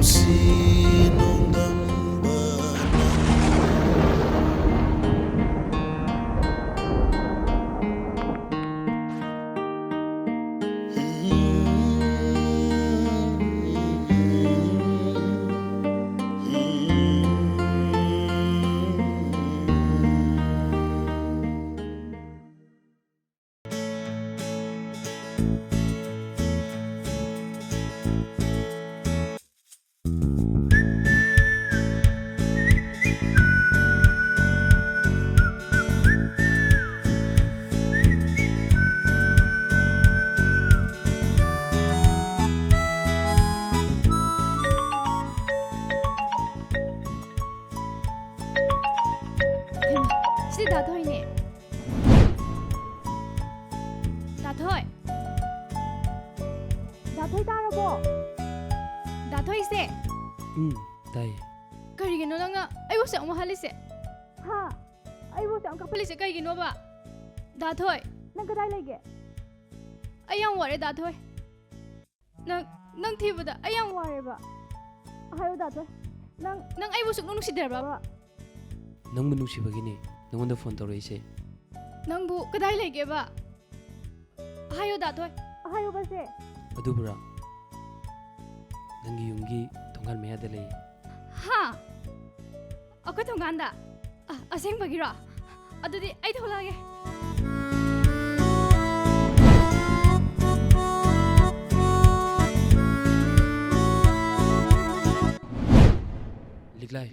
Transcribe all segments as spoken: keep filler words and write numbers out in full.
ꯁꯤ ꯅꯣꯡꯗꯝꯕ ꯍꯩꯃꯥ, ꯁꯤꯗꯤ ꯗꯥ ꯊꯣꯏꯅꯦ꯫ ꯗꯥ ꯊꯣꯏ꯫ ꯗꯥ ꯊꯣꯏ, ꯇꯥꯔꯕꯣ? ꯗꯥ ꯊꯣꯏꯁꯦ꯫ ꯎꯝ, ꯇꯥꯏꯌꯦ꯫ ꯀꯔꯤꯒꯤꯅꯣ ꯅꯪꯅ ꯑꯩꯕꯨ ꯑꯁꯨꯛ ꯌꯥꯝ ꯋꯥꯍꯜꯂꯤꯁꯦ? ꯍꯥ? ꯑꯩꯕꯨ ꯑꯁꯨꯛ ꯌꯥꯝ ꯀꯞꯍꯜꯂꯤꯁꯦ ꯀꯩꯒꯤꯅꯣꯕ? ꯗꯥ ꯊꯣꯏ꯫ ꯅꯪ ꯀꯗꯥꯏ ꯂꯩꯒꯦ? ꯑꯩ ꯌꯥꯝ ꯋꯥꯔꯦ, ꯗꯥ ꯊꯣꯏ꯫ ꯅꯪ, ꯅꯪ ꯊꯤꯕꯗ ꯑꯩ ꯌꯥꯝ ꯋꯥꯔꯦꯕ꯫ ꯍꯥꯏꯌꯣ, ꯗꯥ ꯊꯣꯏ꯫ ꯅꯪ, ꯅꯪ ꯑꯩꯕꯨ ꯁꯨꯛꯅꯨꯡ ꯅꯨꯡꯁꯤꯗ꯭ꯔꯕꯕ? ꯅꯪꯕꯨ ꯅꯨꯡꯁꯤꯕꯒꯤꯅꯤ ꯅꯉꯣꯟꯗ ꯐꯣꯟ ꯇꯧꯔꯛꯏꯁꯦ꯫ ꯅꯪꯕꯨ ꯀꯗꯥꯏ ꯂꯩꯒꯦꯕ? ꯍꯥꯏꯌꯣ, ꯗꯥ ꯊꯣꯏ꯫ ꯍꯥꯏꯌꯣꯕꯁꯦ꯫ ꯑꯗꯨꯕꯨꯔꯥ? ꯅꯪꯒꯤ ꯌꯨꯝꯒꯤ ꯊꯣꯡꯒꯥꯟ ꯃꯌꯥꯗ ꯂꯩ꯫ ꯍꯥ? ꯑꯩꯈꯣꯏ ꯊꯣꯡꯒꯥꯟꯗ? ꯑ-, ꯑꯁꯦꯡꯕꯒꯤꯔꯣ? ꯑꯗꯨꯗꯤ ꯑꯩ ꯊꯣꯛꯂꯛꯑꯒꯦ꯫ ꯂꯤꯛꯂꯥꯏ,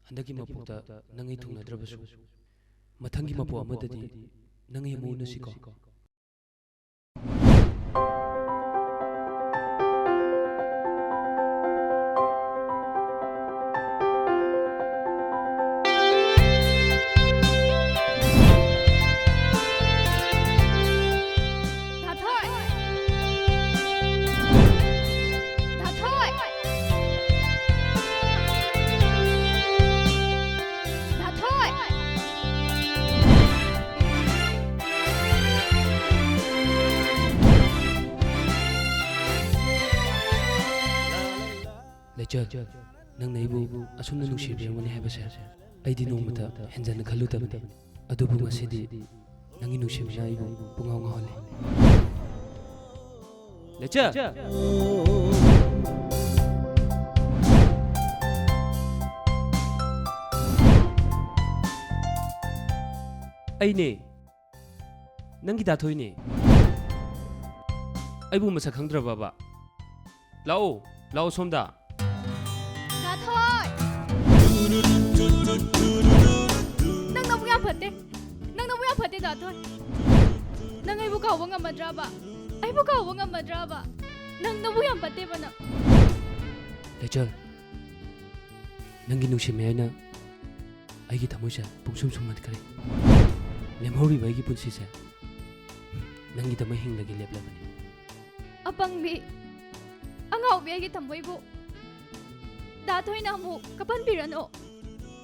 ꯍꯟꯗꯛꯀꯤ ꯃꯄꯣꯛꯇ ꯅꯪ ꯑꯩ ꯊꯨꯡꯅꯗ꯭ꯔꯕꯁꯨ, ꯃꯊꯪꯒꯤ ꯃꯄꯣꯛ ꯑꯃꯗꯗꯤ ꯅꯪ ꯑꯩ ꯑꯃꯨꯛ ꯎꯅꯁꯤꯀꯣ꯫ ꯗꯥ ꯊꯣꯏ! ꯗꯥ ꯊꯣꯏ! ꯗꯥ ꯊꯣꯏ! ꯂꯩꯆꯜ, ꯅꯪꯅ ꯑꯩꯕꯨ ꯑꯁꯨꯝꯅ ꯅꯨꯡꯁꯤꯕꯤꯔꯝꯒꯅꯤ ꯍꯥꯏꯕꯁꯦ ꯑꯩꯗꯤ ꯅꯣꯡꯃꯇ ꯍꯦꯟꯖꯟꯅ ꯈꯜꯂꯨꯗꯕꯅꯤ꯫ ꯑꯗꯨꯕꯨ ꯉꯁꯤꯗꯤ ꯅꯪꯒꯤ ꯅꯨꯡꯁꯤꯕꯅ ꯑꯩꯕꯨ ꯄꯨꯡꯉꯥꯎ ꯉꯥꯎꯍꯜꯂꯦ꯫ ꯂꯩꯆꯜ! ꯑꯩꯅꯦ, ꯅꯪꯒꯤ ꯗꯥ ꯊꯣꯏꯅꯦ꯫ ꯑꯩꯕꯨ ꯃꯁꯛ ꯈꯪꯗ꯭ꯔꯕꯕ? ꯂꯥꯛꯑꯣ, ꯂꯥꯛꯑꯣ ꯁꯣꯝꯗ꯫ ꯗꯥ ꯊꯣꯏ! ꯅꯪ ꯅꯕꯨꯛ ꯌꯥꯝ ꯐꯠꯇꯦ꯫ ꯅꯪ ꯅꯕꯨꯛ ꯌꯥꯝ ꯐꯠꯇꯦ, ꯗꯥ ꯊꯣꯏ꯫ ꯅꯪ ꯑꯩꯕꯨ ꯀꯥꯎꯕ ꯉꯝꯃꯗ꯭ꯔꯕ? ꯑꯩꯕꯨ ꯀꯥꯎꯕ ꯉꯝꯃꯗ꯭ꯔꯕ? ꯅꯪ ꯅꯕꯨꯛ ꯌꯥꯝ ꯐꯠꯇꯦꯕ ꯅꯪ꯫ ꯂꯩꯆꯜ, ꯅꯪꯒꯤ ꯅꯨꯡꯁꯤ ꯃꯌꯥꯏꯅ ꯑꯩꯒꯤ ꯊꯃꯣꯏꯁꯦ ꯄꯨꯡꯁꯨꯝ ꯁꯨꯝꯍꯠꯈ꯭ꯔꯦ꯫ ꯂꯦꯝꯍꯧꯔꯤꯕ ꯑꯩꯒꯤ ꯄꯨꯟꯁꯤꯁꯦ ꯅꯪꯒꯤꯗꯃꯛ ꯍꯤꯡꯂꯒꯦ ꯂꯦꯞꯂꯕꯅꯤ꯫ ꯑꯄꯪꯕꯤ, ꯑꯉꯥꯎꯕꯤ ꯑꯩꯒꯤ ꯊꯃꯣꯏꯕꯨ ꯗꯥ ꯊꯣꯏꯅ ꯑꯃꯨꯛ ꯀꯞꯍꯟꯕꯤꯔꯅꯨ꯫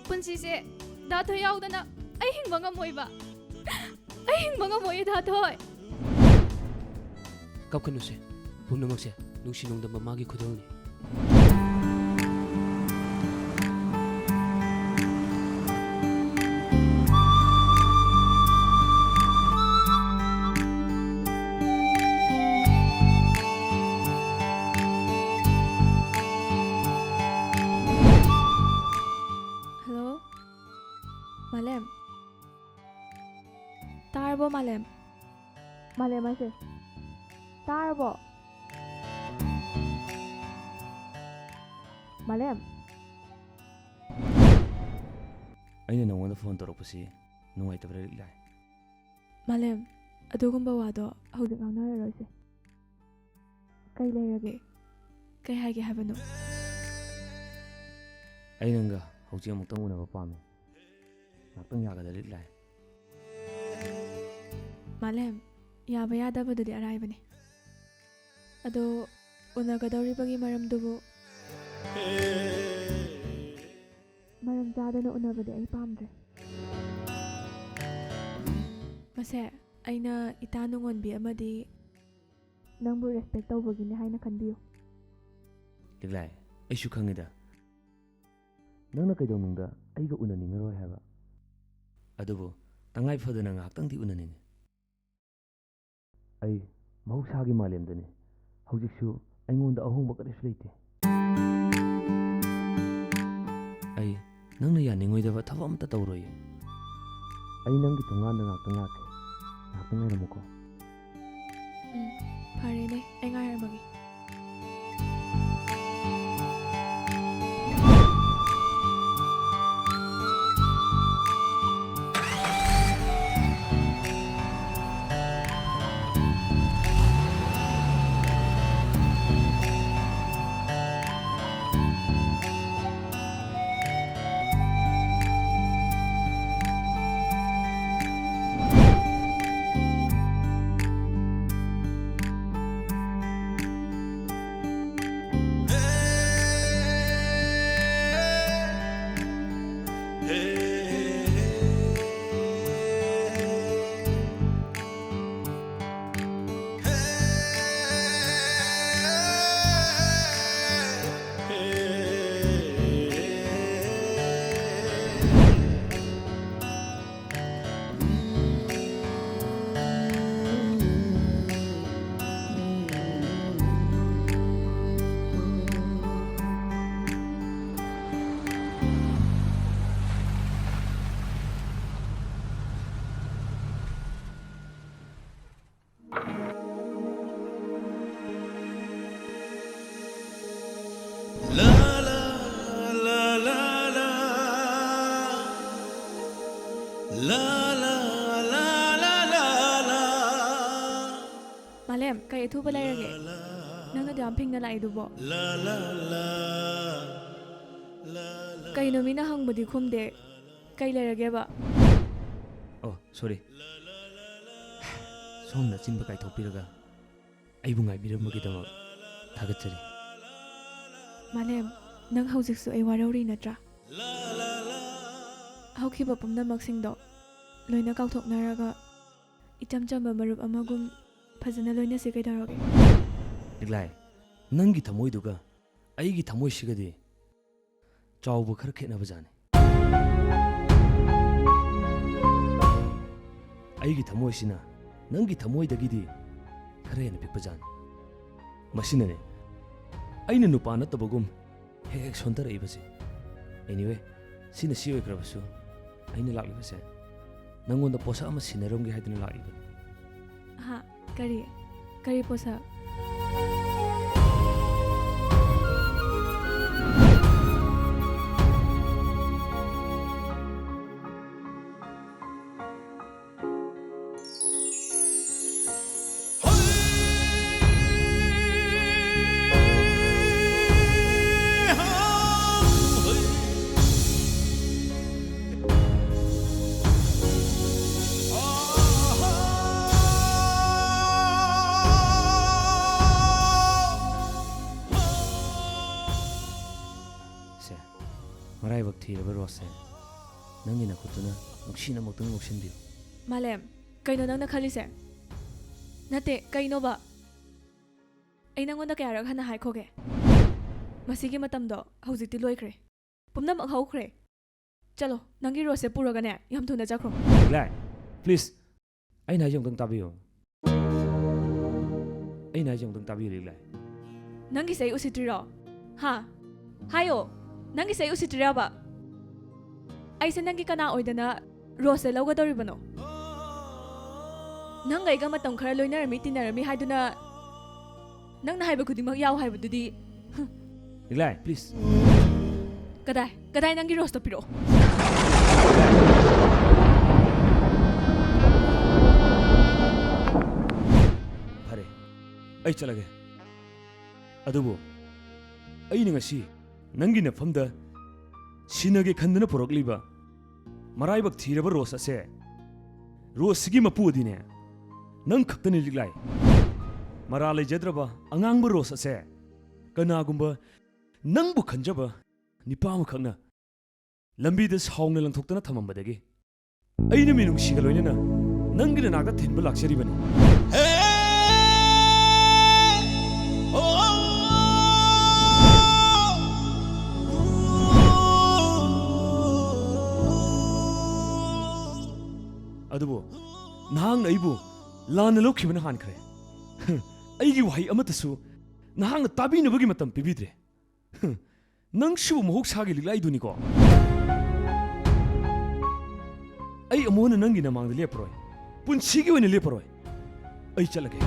ꯄꯨꯟꯁꯤꯁꯦ ꯗꯥ ꯊꯣꯏ ꯌꯥꯎꯗꯅ ꯑꯩ ꯍꯤꯡꯕ ꯉꯝꯃꯣꯏꯕ꯫ ꯑꯩ ꯍꯤꯡꯕ ꯉꯝꯃꯣꯏꯌꯦ, ꯗꯥ ꯊꯣꯏ꯫ ꯀꯞꯀꯅꯨꯁꯦ, ꯄꯨꯝꯅꯃꯛꯁꯦ ꯅꯨꯡꯁꯤ ꯅꯣꯡꯗꯝꯕ ꯃꯥꯒꯤ ꯈꯨꯗꯣꯜꯅꯤ꯫ ꯍꯜꯂꯣ, ꯃꯥꯂꯦꯝ꯫ ꯇꯥꯔꯕꯣ, ꯃꯥꯂꯦꯝ? ꯃꯥꯂꯦꯝ ꯍꯥꯏꯁꯦ꯫ ꯇꯥꯔꯕꯣ? ꯃꯥꯂꯦꯝ꯫ ꯑꯩꯅ ꯅꯉꯣꯟꯗ ꯐꯣꯟ ꯇꯧꯔꯛꯄꯁꯤ ꯅꯨꯡꯉꯥꯏꯇꯕ꯭ꯔꯥ, ꯂꯤꯛꯂꯥꯏ? ꯃꯥꯂꯦꯝ, ꯑꯗꯨꯒꯨꯝꯕ ꯋꯥꯗꯣ ꯍꯧꯖꯤꯛ ꯉꯥꯡꯅꯔꯔꯣꯏꯁꯦ꯫ ꯀꯩ ꯂꯩꯔꯒꯦ? ꯀꯩ ꯍꯥꯏꯒꯦ ꯍꯥꯏꯕꯅꯣ? ꯑꯩ ꯅꯪꯒ ꯍꯧꯖꯤꯛ ꯑꯃꯨꯛꯇꯪ ꯎꯅꯕ ꯄꯥꯝꯃꯤ꯫ ꯉꯥꯛꯇꯪ ꯌꯥꯒꯗ꯭ꯔꯥ, ꯂꯤꯛꯂꯥꯏ? ꯃꯥꯂꯦꯝ, ꯌꯥꯕ ꯌꯥꯗꯕꯗꯨꯗꯤ ꯑꯔꯥꯏꯕꯅꯤ꯫ ꯑꯗꯣ, ꯎꯅꯒꯗꯧꯔꯤꯕꯒꯤ ꯃꯔꯝꯗꯨꯕꯨ? ꯃꯔꯝ ꯆꯥꯗꯅ ꯎꯅꯕꯗꯤ ꯑꯩ ꯄꯥꯝꯗ꯭ꯔꯦ꯫ ꯃꯁꯦ, ꯑꯩꯅ ꯏꯇꯥ ꯅꯨꯡꯉꯣꯟꯕꯤ ꯑꯃꯗꯤ ꯅꯪꯕꯨ respect ꯇꯧꯕꯒꯤꯅꯤ ꯍꯥꯏꯅ ꯈꯟꯕꯤꯌꯨ꯫ ꯂꯤꯛꯂꯥꯏ, ꯑꯩꯁꯨ ꯈꯪꯉꯤꯗ, ꯅꯪꯅ ꯀꯩꯗꯧꯅꯨꯡꯗ ꯑꯩꯒ ꯎꯅꯅꯤꯡꯉꯔꯣꯏ ꯍꯥꯏꯕ꯫ ꯑꯗꯨꯕꯨ ꯇꯉꯥꯏ ꯐꯗꯅ ꯉꯥꯏꯍꯥꯛꯇꯪꯗꯤ ꯎꯅꯅꯤꯡꯉꯤ꯫ ꯑꯩ ꯃꯍꯧꯁꯥꯒꯤ ꯃꯥꯂꯦꯝꯗꯅꯤ꯫ ꯍꯧꯖꯤꯛꯁꯨ ꯑꯩꯉꯣꯟꯗ ꯑꯍꯣꯡꯕ ꯀꯔꯤꯁꯨ ꯂꯩꯇꯦ꯫ ꯑꯩ ꯅꯪꯅ ꯌꯥꯅꯤꯡꯉꯣꯏꯗꯕ ꯊꯕꯛ ꯑꯃꯠꯇ ꯇꯧꯔꯣꯏꯌꯦ꯫ ꯑꯩ ꯅꯪꯒꯤ ꯊꯣꯡꯒꯥꯟꯗ ꯉꯥꯛꯇꯪ ꯂꯥꯛꯀꯦ꯫ ꯉꯥꯛꯇꯪ ꯉꯥꯏꯔꯝꯃꯨꯀꯣ꯫ ꯎꯝ, ꯐꯔꯦꯅꯦ, ꯑꯩ ꯉꯥꯏꯔꯝꯃꯒꯦ꯫ ꯃꯥꯂꯦꯝ, ꯀꯩ ꯑꯊꯨꯕ ꯂꯩꯔꯒꯦ? ꯅꯪꯅ ꯑꯗꯨ ꯌꯥꯝ ꯐꯤꯡꯅ ꯂꯥꯛꯏꯗꯨꯕꯣ? ꯀꯩꯅꯣ, ꯃꯤꯅ ꯍꯪꯕꯗꯤ ꯈꯨꯝꯗꯦ, ꯀꯩ ꯂꯩꯔꯒꯦꯕ? ꯑꯣ, ꯁꯣꯔꯤ꯫ ꯁꯣꯝꯅ ꯑꯆꯤꯟꯕ ꯀꯥꯏꯊꯣꯛꯄꯤꯔꯒ ꯑꯩꯕꯨ ꯉꯥꯏꯕꯤꯔꯝꯕꯒꯤꯗꯃꯛ ꯊꯥꯒꯠꯆꯔꯤ꯫ ꯃꯥꯂꯦꯝ, ꯅꯪ ꯍꯧꯖꯤꯛꯁꯨ ꯑꯩ ꯋꯥꯔꯧꯔꯤ ꯅꯠꯇ꯭ꯔꯥ? ꯍꯧꯈꯤꯕ ꯄꯨꯝꯅꯃꯛꯁꯤꯡꯗꯣ ꯂꯣꯏꯅ ꯀꯥꯎꯊꯣꯛꯅꯔꯒ ꯏꯆꯝ ꯆꯝꯕ ꯃꯔꯨꯞ ꯑꯃꯒꯨꯝ ꯐꯖꯅ ꯂꯣꯏꯅꯁꯤ ꯀꯩꯗꯧꯔꯒꯦ? ꯂꯤꯛꯂꯥꯏ, ꯅꯪꯒꯤ ꯊꯃꯣꯏꯗꯨꯒ ꯑꯩꯒꯤ ꯊꯃꯣꯏꯁꯤꯒꯗꯤ ꯆꯥꯎꯕ ꯈꯔ ꯈꯦꯠꯅꯕꯖꯥꯠꯅꯤ꯫ ꯑꯩꯒꯤ ꯊꯃꯣꯏꯁꯤꯅ ꯅꯪꯒꯤ ꯊꯃꯣꯏꯗꯒꯤꯗꯤ ꯈꯔ ꯍꯦꯟꯅ ꯄꯤꯛꯄꯖꯥꯠꯅꯤ꯫ ꯃꯁꯤꯅꯅꯦ ꯑꯩꯅ ꯅꯨꯄꯥ ꯅꯠꯇꯕꯒꯨꯝ ꯍꯦꯛ ꯍꯦꯛ ꯁꯣꯟꯊꯔꯛꯏꯕꯁꯦ꯫ Anyway, ꯁꯤꯅ ꯁꯤ ꯑꯣꯏꯈ꯭ꯔꯕꯁꯨ, ꯑꯩꯅ ꯂꯥꯛꯂꯤꯕꯁꯦ ꯅꯪꯉꯣꯟꯗ ꯄꯣꯠꯁꯛ ꯑꯃ ꯁꯤꯟꯅꯔꯝꯒꯦ ꯍꯥꯏꯗꯨꯅ ꯂꯥꯛꯂꯤꯕꯅꯤ꯫ ꯍꯥ? ꯀꯔꯤ? ꯀꯔꯤ ꯄꯣꯠꯁꯛ? ꯁꯦ, ꯃꯔꯥꯏꯕꯛ ꯊꯤꯔꯕ ꯔꯣꯁꯁꯦ, ꯅꯪꯒꯤ ꯅꯈꯨꯠꯇꯨꯅ ꯅꯨꯡꯁꯤꯅ ꯑꯃꯨꯛꯇꯪ ꯂꯧꯁꯤꯟꯕꯤꯌꯨ꯫ ꯃꯥꯂꯦꯝ, ꯀꯩꯅꯣ ꯅꯪꯅ ꯈꯜꯂꯤꯁꯦ? ꯅꯠꯇꯦ, ꯀꯩꯅꯣꯕ? ꯑꯩ ꯅꯪꯉꯣꯟꯗ ꯀꯌꯥꯔꯛ ꯍꯟꯅ ꯍꯥꯏꯈꯣꯒꯦ? ꯃꯁꯤꯒꯤ ꯃꯇꯝꯗꯣ ꯍꯧꯖꯤꯛꯇꯤ ꯂꯣꯏꯈ꯭ꯔꯦ꯫ ꯄꯨꯝꯅꯃꯛ ꯍꯧꯈ꯭ꯔꯦ꯫ ꯆꯠꯂꯣ, ꯅꯪꯒꯤ ꯔꯣꯁꯁꯦ ꯄꯨꯔꯒꯅꯦ, ꯌꯥꯝ ꯊꯨꯅ ꯆꯠꯈ꯭ꯔꯣ꯫ ꯂꯤꯛꯂꯥꯏ, please, ꯑꯩꯅ ꯍꯥꯏꯁꯦ ꯑꯃꯨꯛꯇꯪ ꯇꯥꯕꯤꯌꯨ꯫ ꯑꯩꯅ ꯍꯥꯏꯁꯦ ꯑꯃꯨꯛꯇꯪ ꯇꯥꯕꯤꯌꯨ, ꯂꯤꯛꯂꯥꯏ꯫ ꯅꯪꯒꯤꯁꯦ ꯑꯩ ꯎꯁꯤꯠꯇ꯭ꯔꯤꯔꯣ? ꯍꯥ? ꯍꯥꯏꯌꯣ, ꯅꯪꯒꯤꯁꯦ ꯑꯩ ꯎꯁꯤꯠꯇ꯭ꯔꯤꯔꯕ? ꯑꯩꯁꯦ ꯅꯪꯒꯤ ꯀꯅꯥ ꯑꯣꯏꯗꯅ ꯔꯣꯁꯁꯦ ꯂꯧꯒꯗꯧꯔꯤꯕꯅꯣ? ꯅꯪꯒ ꯑꯩꯒ ꯃꯇꯝ ꯈꯔ ꯂꯣꯏꯅꯔꯝꯃꯤ, ꯇꯤꯟꯅꯔꯝꯃꯤ ꯍꯥꯏꯗꯨꯅ ꯅꯪꯅ ꯍꯥꯏꯕ ꯈꯨꯗꯤꯡꯃꯛ ꯌꯥꯎ ꯍꯥꯏꯕꯗꯨꯗꯤ꯫ ꯍꯨꯝ꯫ ꯂꯤꯛꯂꯥꯏ, please꯫ ꯀꯗꯥꯏ? ꯀꯗꯥꯏ ꯅꯪꯒꯤ ꯔꯣꯁꯇꯣ ꯄꯤꯔꯛꯑꯣ꯫ ꯐꯔꯦ, ꯑꯩ ꯆꯠꯂꯒꯦ꯫ ꯑꯗꯨꯕꯨ ꯑꯩꯅ ꯉꯁꯤ ꯅꯪꯒꯤ ꯅꯐꯝꯗ ꯁꯤꯟꯅꯒꯦ ꯈꯟꯗꯨꯅ ꯄꯨꯔꯛꯂꯤꯕ ꯃꯔꯥꯏꯕꯛ ꯊꯤꯔꯕ ꯔꯣꯁ ꯑꯁꯦ, ꯔꯣꯁꯁꯤꯒꯤ ꯃꯄꯨ ꯑꯗꯤꯅꯦ ꯅꯪ ꯈꯛꯇꯅꯤ, ꯂꯤꯛꯂꯥꯏ꯫ ꯃꯔꯥ ꯂꯩꯖꯗ꯭ꯔꯕ ꯑꯉꯥꯡꯕ ꯔꯣꯁ ꯑꯁꯦ ꯀꯅꯥꯒꯨꯝꯕ ꯅꯪꯕꯨ ꯈꯟꯖꯕ ꯅꯤꯄꯥ ꯑꯃꯈꯛꯅ ꯂꯝꯕꯤꯗ ꯁꯥꯎꯅ ꯂꯪꯊꯣꯛꯇꯅ ꯊꯝꯃꯝꯕꯗꯒꯤ ꯑꯩꯅ ꯃꯤꯅꯨꯡꯁꯤꯒ ꯂꯣꯏꯅꯅ ꯅꯪꯒꯤ ꯅꯅꯥꯛꯇ ꯊꯤꯟꯕ ꯂꯥꯛꯆꯔꯤꯕꯅꯤ꯫ ꯑꯗꯨꯕꯨ ꯅꯍꯥꯛꯅ ꯑꯩꯕꯨ ꯂꯥꯟꯅ ꯂꯧꯈꯤꯕꯅ ꯍꯥꯟꯈ꯭ꯔꯦ꯫ ꯑꯩꯒꯤ ꯋꯥꯍꯩ ꯑꯃꯠꯇꯁꯨ ꯅꯍꯥꯛꯅ ꯇꯥꯕꯤꯅꯕꯒꯤ ꯃꯇꯝ ꯄꯤꯕꯤꯗ꯭ꯔꯦ꯫ ꯅꯪꯁꯤꯕꯨ ꯃꯍꯧꯁꯥꯒꯤ ꯂꯤꯛꯂꯥꯏꯗꯨꯅꯤꯀꯣ꯫ ꯑꯩ ꯑꯃꯨꯛ ꯍꯟꯅ ꯅꯪꯒꯤ ꯅꯃꯥꯡꯗ ꯂꯦꯞꯄꯔꯣꯏ꯫ ꯄꯨꯟꯁꯤꯒꯤ ꯑꯣꯏꯅ ꯂꯦꯞꯄꯔꯣꯏ꯫ ꯑꯩ ꯆꯠꯂꯒꯦ꯫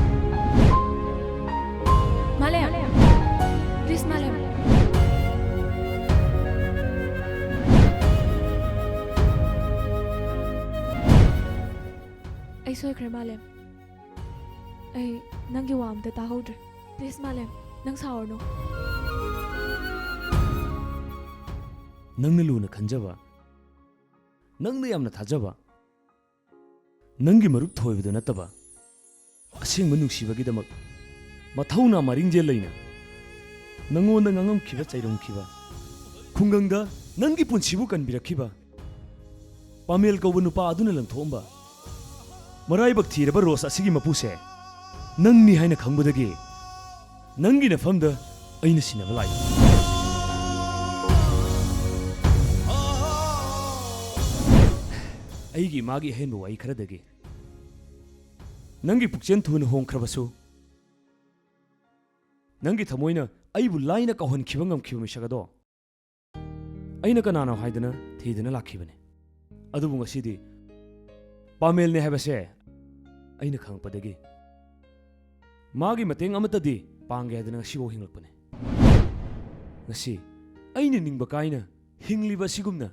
ꯃꯥꯂꯦꯝ! Please, ꯃꯥꯂꯦꯝ! ꯑꯩ ꯁꯣꯏꯈ꯭ꯔꯦ, ꯃꯥꯂꯦꯝ꯫ ꯑꯩ ꯅꯪꯒꯤ ꯋꯥ ꯑꯝꯇ ꯇꯥꯍꯧꯗ꯭ꯔꯦ꯫ Please, ꯃꯥꯂꯦꯝ, ꯅꯪ ꯁꯥꯎꯔꯅꯨ꯫ ꯅꯪꯅ ꯂꯨꯅ ꯈꯟꯖꯕ, ꯅꯪꯅ ꯌꯥꯝꯅ ꯊꯥꯖꯕ, ꯅꯪꯒꯤ ꯃꯔꯨꯞ ꯊꯣꯏꯕꯗꯨ ꯅꯠꯇꯕ, ꯑꯁꯦꯡꯕ ꯅꯨꯡꯁꯤꯕꯒꯤꯗꯃꯛ ꯃꯊꯧꯅꯥ ꯃꯔꯤꯡꯖꯦꯜ ꯂꯩꯅ ꯅꯪꯉꯣꯟꯗ ꯉꯥꯡꯉꯝꯈꯤꯕ, ꯆꯩꯔꯝꯈꯤꯕ, ꯈꯨꯡꯒꯪꯗ ꯅꯪꯒꯤ ꯄꯨꯟꯁꯤꯕꯨ ꯀꯟꯕꯤꯔꯛꯈꯤꯕ ꯄꯥꯃꯦꯜ ꯀꯧꯕ ꯅꯨꯄꯥ ꯑꯗꯨꯅ ꯂꯪꯊꯣꯛꯑꯝꯕ ꯃꯔꯥꯏꯕꯛ ꯊꯤꯔꯕ ꯔꯣꯁ ꯑꯁꯤꯒꯤ ꯃꯄꯨꯁꯦ ꯅꯪꯅꯤ ꯍꯥꯏꯅ ꯈꯪꯕꯗꯒꯤ ꯅꯪꯒꯤ ꯅꯐꯝꯗ ꯑꯩꯅ ꯁꯤꯟꯅꯕ ꯂꯥꯛꯏ꯫ ꯑꯩꯒꯤ ꯏꯃꯥꯒꯤ ꯑꯍꯦꯟꯕ ꯋꯥꯍꯩ ꯈꯔꯗꯒꯤ ꯅꯪꯒꯤ ꯄꯨꯛꯆꯦꯜ ꯊꯨꯅ ꯍꯣꯡꯈ꯭ꯔꯕꯁꯨ, ꯅꯪꯒꯤ ꯊꯃꯣꯏꯅ ꯑꯩꯕꯨ ꯂꯥꯏꯅ ꯀꯥꯎꯍꯟꯈꯤꯕ ꯉꯝꯈꯤꯕ ꯃꯤꯁꯛ ꯑꯗꯣ ꯑꯩꯅ ꯀꯅꯥꯅꯣ ꯍꯥꯏꯗꯅ ꯊꯤꯗꯨꯅ ꯂꯥꯛꯈꯤꯕꯅꯤ꯫ ꯑꯗꯨꯕꯨ ꯉꯁꯤꯗꯤ ꯄꯥꯃꯦꯜꯅꯦ ꯍꯥꯏꯕꯁꯦ ꯑꯩꯅ ꯈꯪꯂꯛꯄꯗꯒꯤ ꯃꯥꯒꯤ ꯃꯇꯦꯡ ꯑꯃꯠꯇꯗꯤ ꯄꯥꯡꯒꯦ ꯍꯥꯏꯗꯅ ꯉꯁꯤꯐꯥꯎ ꯍꯤꯡꯂꯛꯄꯅꯤ꯫ ꯉꯁꯤ ꯑꯩꯅ ꯅꯤꯡꯕ ꯀꯥꯏꯅ ꯍꯤꯡꯂꯤꯕ ꯑꯁꯤꯒꯨꯝꯅ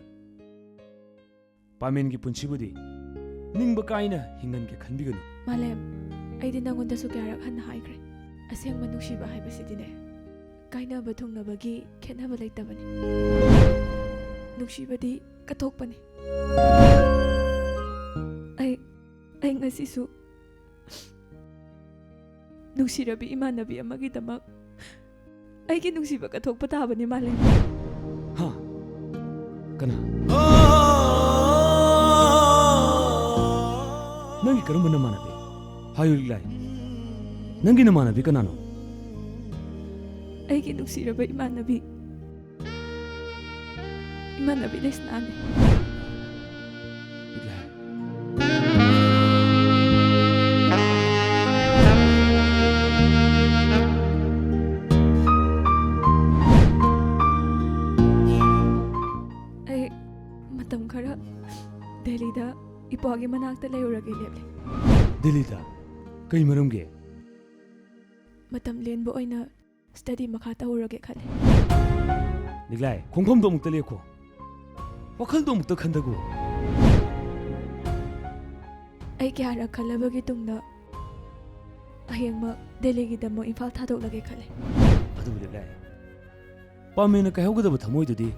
ꯄꯥꯃꯦꯟꯒꯤ ꯄꯨꯟꯁꯤꯕꯨꯗꯤ ꯅꯤꯡꯕ ꯀꯥꯏꯅ ꯍꯤꯡꯍꯟꯒꯦ ꯈꯟꯕꯤꯒꯅꯨ꯫ ꯃꯥꯂꯦꯝ, ꯑꯩꯗꯤ ꯅꯪꯉꯣꯟꯗꯁꯨ ꯀꯌꯥꯔꯛ ꯍꯟꯅ ꯍꯥꯏꯈ꯭ꯔꯦ, ꯑꯁꯦꯡꯕ ꯅꯨꯡꯁꯤꯕ ꯍꯥꯏꯕꯁꯤꯗꯤꯅꯦ, ꯀꯥꯏꯅꯕ ꯊꯨꯡꯅꯕꯒꯤ ꯈꯦꯠꯅꯕ ꯂꯩꯇꯕꯅꯤ꯫ ꯅꯨꯡꯁꯤꯕꯗꯤ ꯀꯠꯊꯣꯛꯄꯅꯤ꯫ ꯑꯩ, ꯑꯩ ꯉꯁꯤꯁꯨ ꯅꯨꯡꯁꯤꯔꯕꯤ ꯏꯃꯥꯟꯅꯕꯤ ꯑꯃꯒꯤꯗꯃꯛ ꯑꯩꯒꯤ ꯅꯨꯡꯁꯤꯕ ꯀꯠꯊꯣꯛꯄ ꯇꯥꯕꯅꯤ, ꯃꯥꯂꯦꯝ꯫ ꯍꯥ? ꯀꯅꯥ? ꯅꯪꯒꯤ ꯀꯔꯝꯕ ꯅꯃꯥꯟꯅꯕꯤ? ꯍꯥꯏꯌꯨ, ꯂꯤꯛꯂꯥꯏ꯫ ꯅꯪꯒꯤ ꯅꯃꯥꯟꯅꯕꯤ ꯀꯅꯥꯅꯣ? ꯑꯩꯒꯤ ꯅꯨꯡꯁꯤꯔꯕ ꯏꯃꯥꯟꯅꯕꯤ, ꯏꯃꯥꯟꯅꯕꯤ ꯂꯩꯁꯅꯥꯅꯤ꯫ ꯂꯤꯛꯂꯥꯏ꯫ ꯗꯤꯜꯂꯤꯗ ꯏꯄ꯭ꯋꯥꯒꯤ ꯃꯅꯥꯛꯇ ꯂꯩꯔꯨꯔꯒꯦ ꯂꯦꯞꯂꯦ꯫ ꯗꯤꯜꯂꯤꯗ? ꯀꯩ ꯃꯔꯝꯒꯤ? ꯃꯇꯝ ꯂꯦꯟꯕ ꯑꯣꯏꯅ ꯁ꯭ꯇꯗꯤ ꯃꯈꯥ ꯇꯧꯔꯨꯔꯒꯦ ꯈꯜꯂꯦ꯫ ꯂꯤꯛꯂꯥꯏ, ꯈꯣꯡꯐꯝꯗꯣ ꯑꯃꯨꯛꯇ ꯂꯦꯞꯈꯣ꯫ ꯋꯥꯈꯜꯗꯣ ꯑꯃꯨꯛꯇ ꯈꯟꯊꯒꯣ꯫ ꯑꯩ ꯀꯌꯥꯔꯛ ꯈꯜꯂꯕꯒꯤ ꯇꯨꯡꯗ ꯍꯌꯦꯡꯃꯛ ꯗꯦꯜꯂꯤꯒꯤꯗꯃꯛ ꯏꯝꯐꯥꯜ ꯊꯥꯗꯣꯛꯂꯒꯦ ꯈꯜꯂꯦ꯫ ꯑꯗꯨꯕꯨ ꯂꯤꯛꯂꯥꯏ, ꯄꯥꯃꯦꯟꯅ ꯀꯥꯏꯍꯧꯒꯗꯕ ꯊꯃꯣꯏꯗꯨꯗꯤ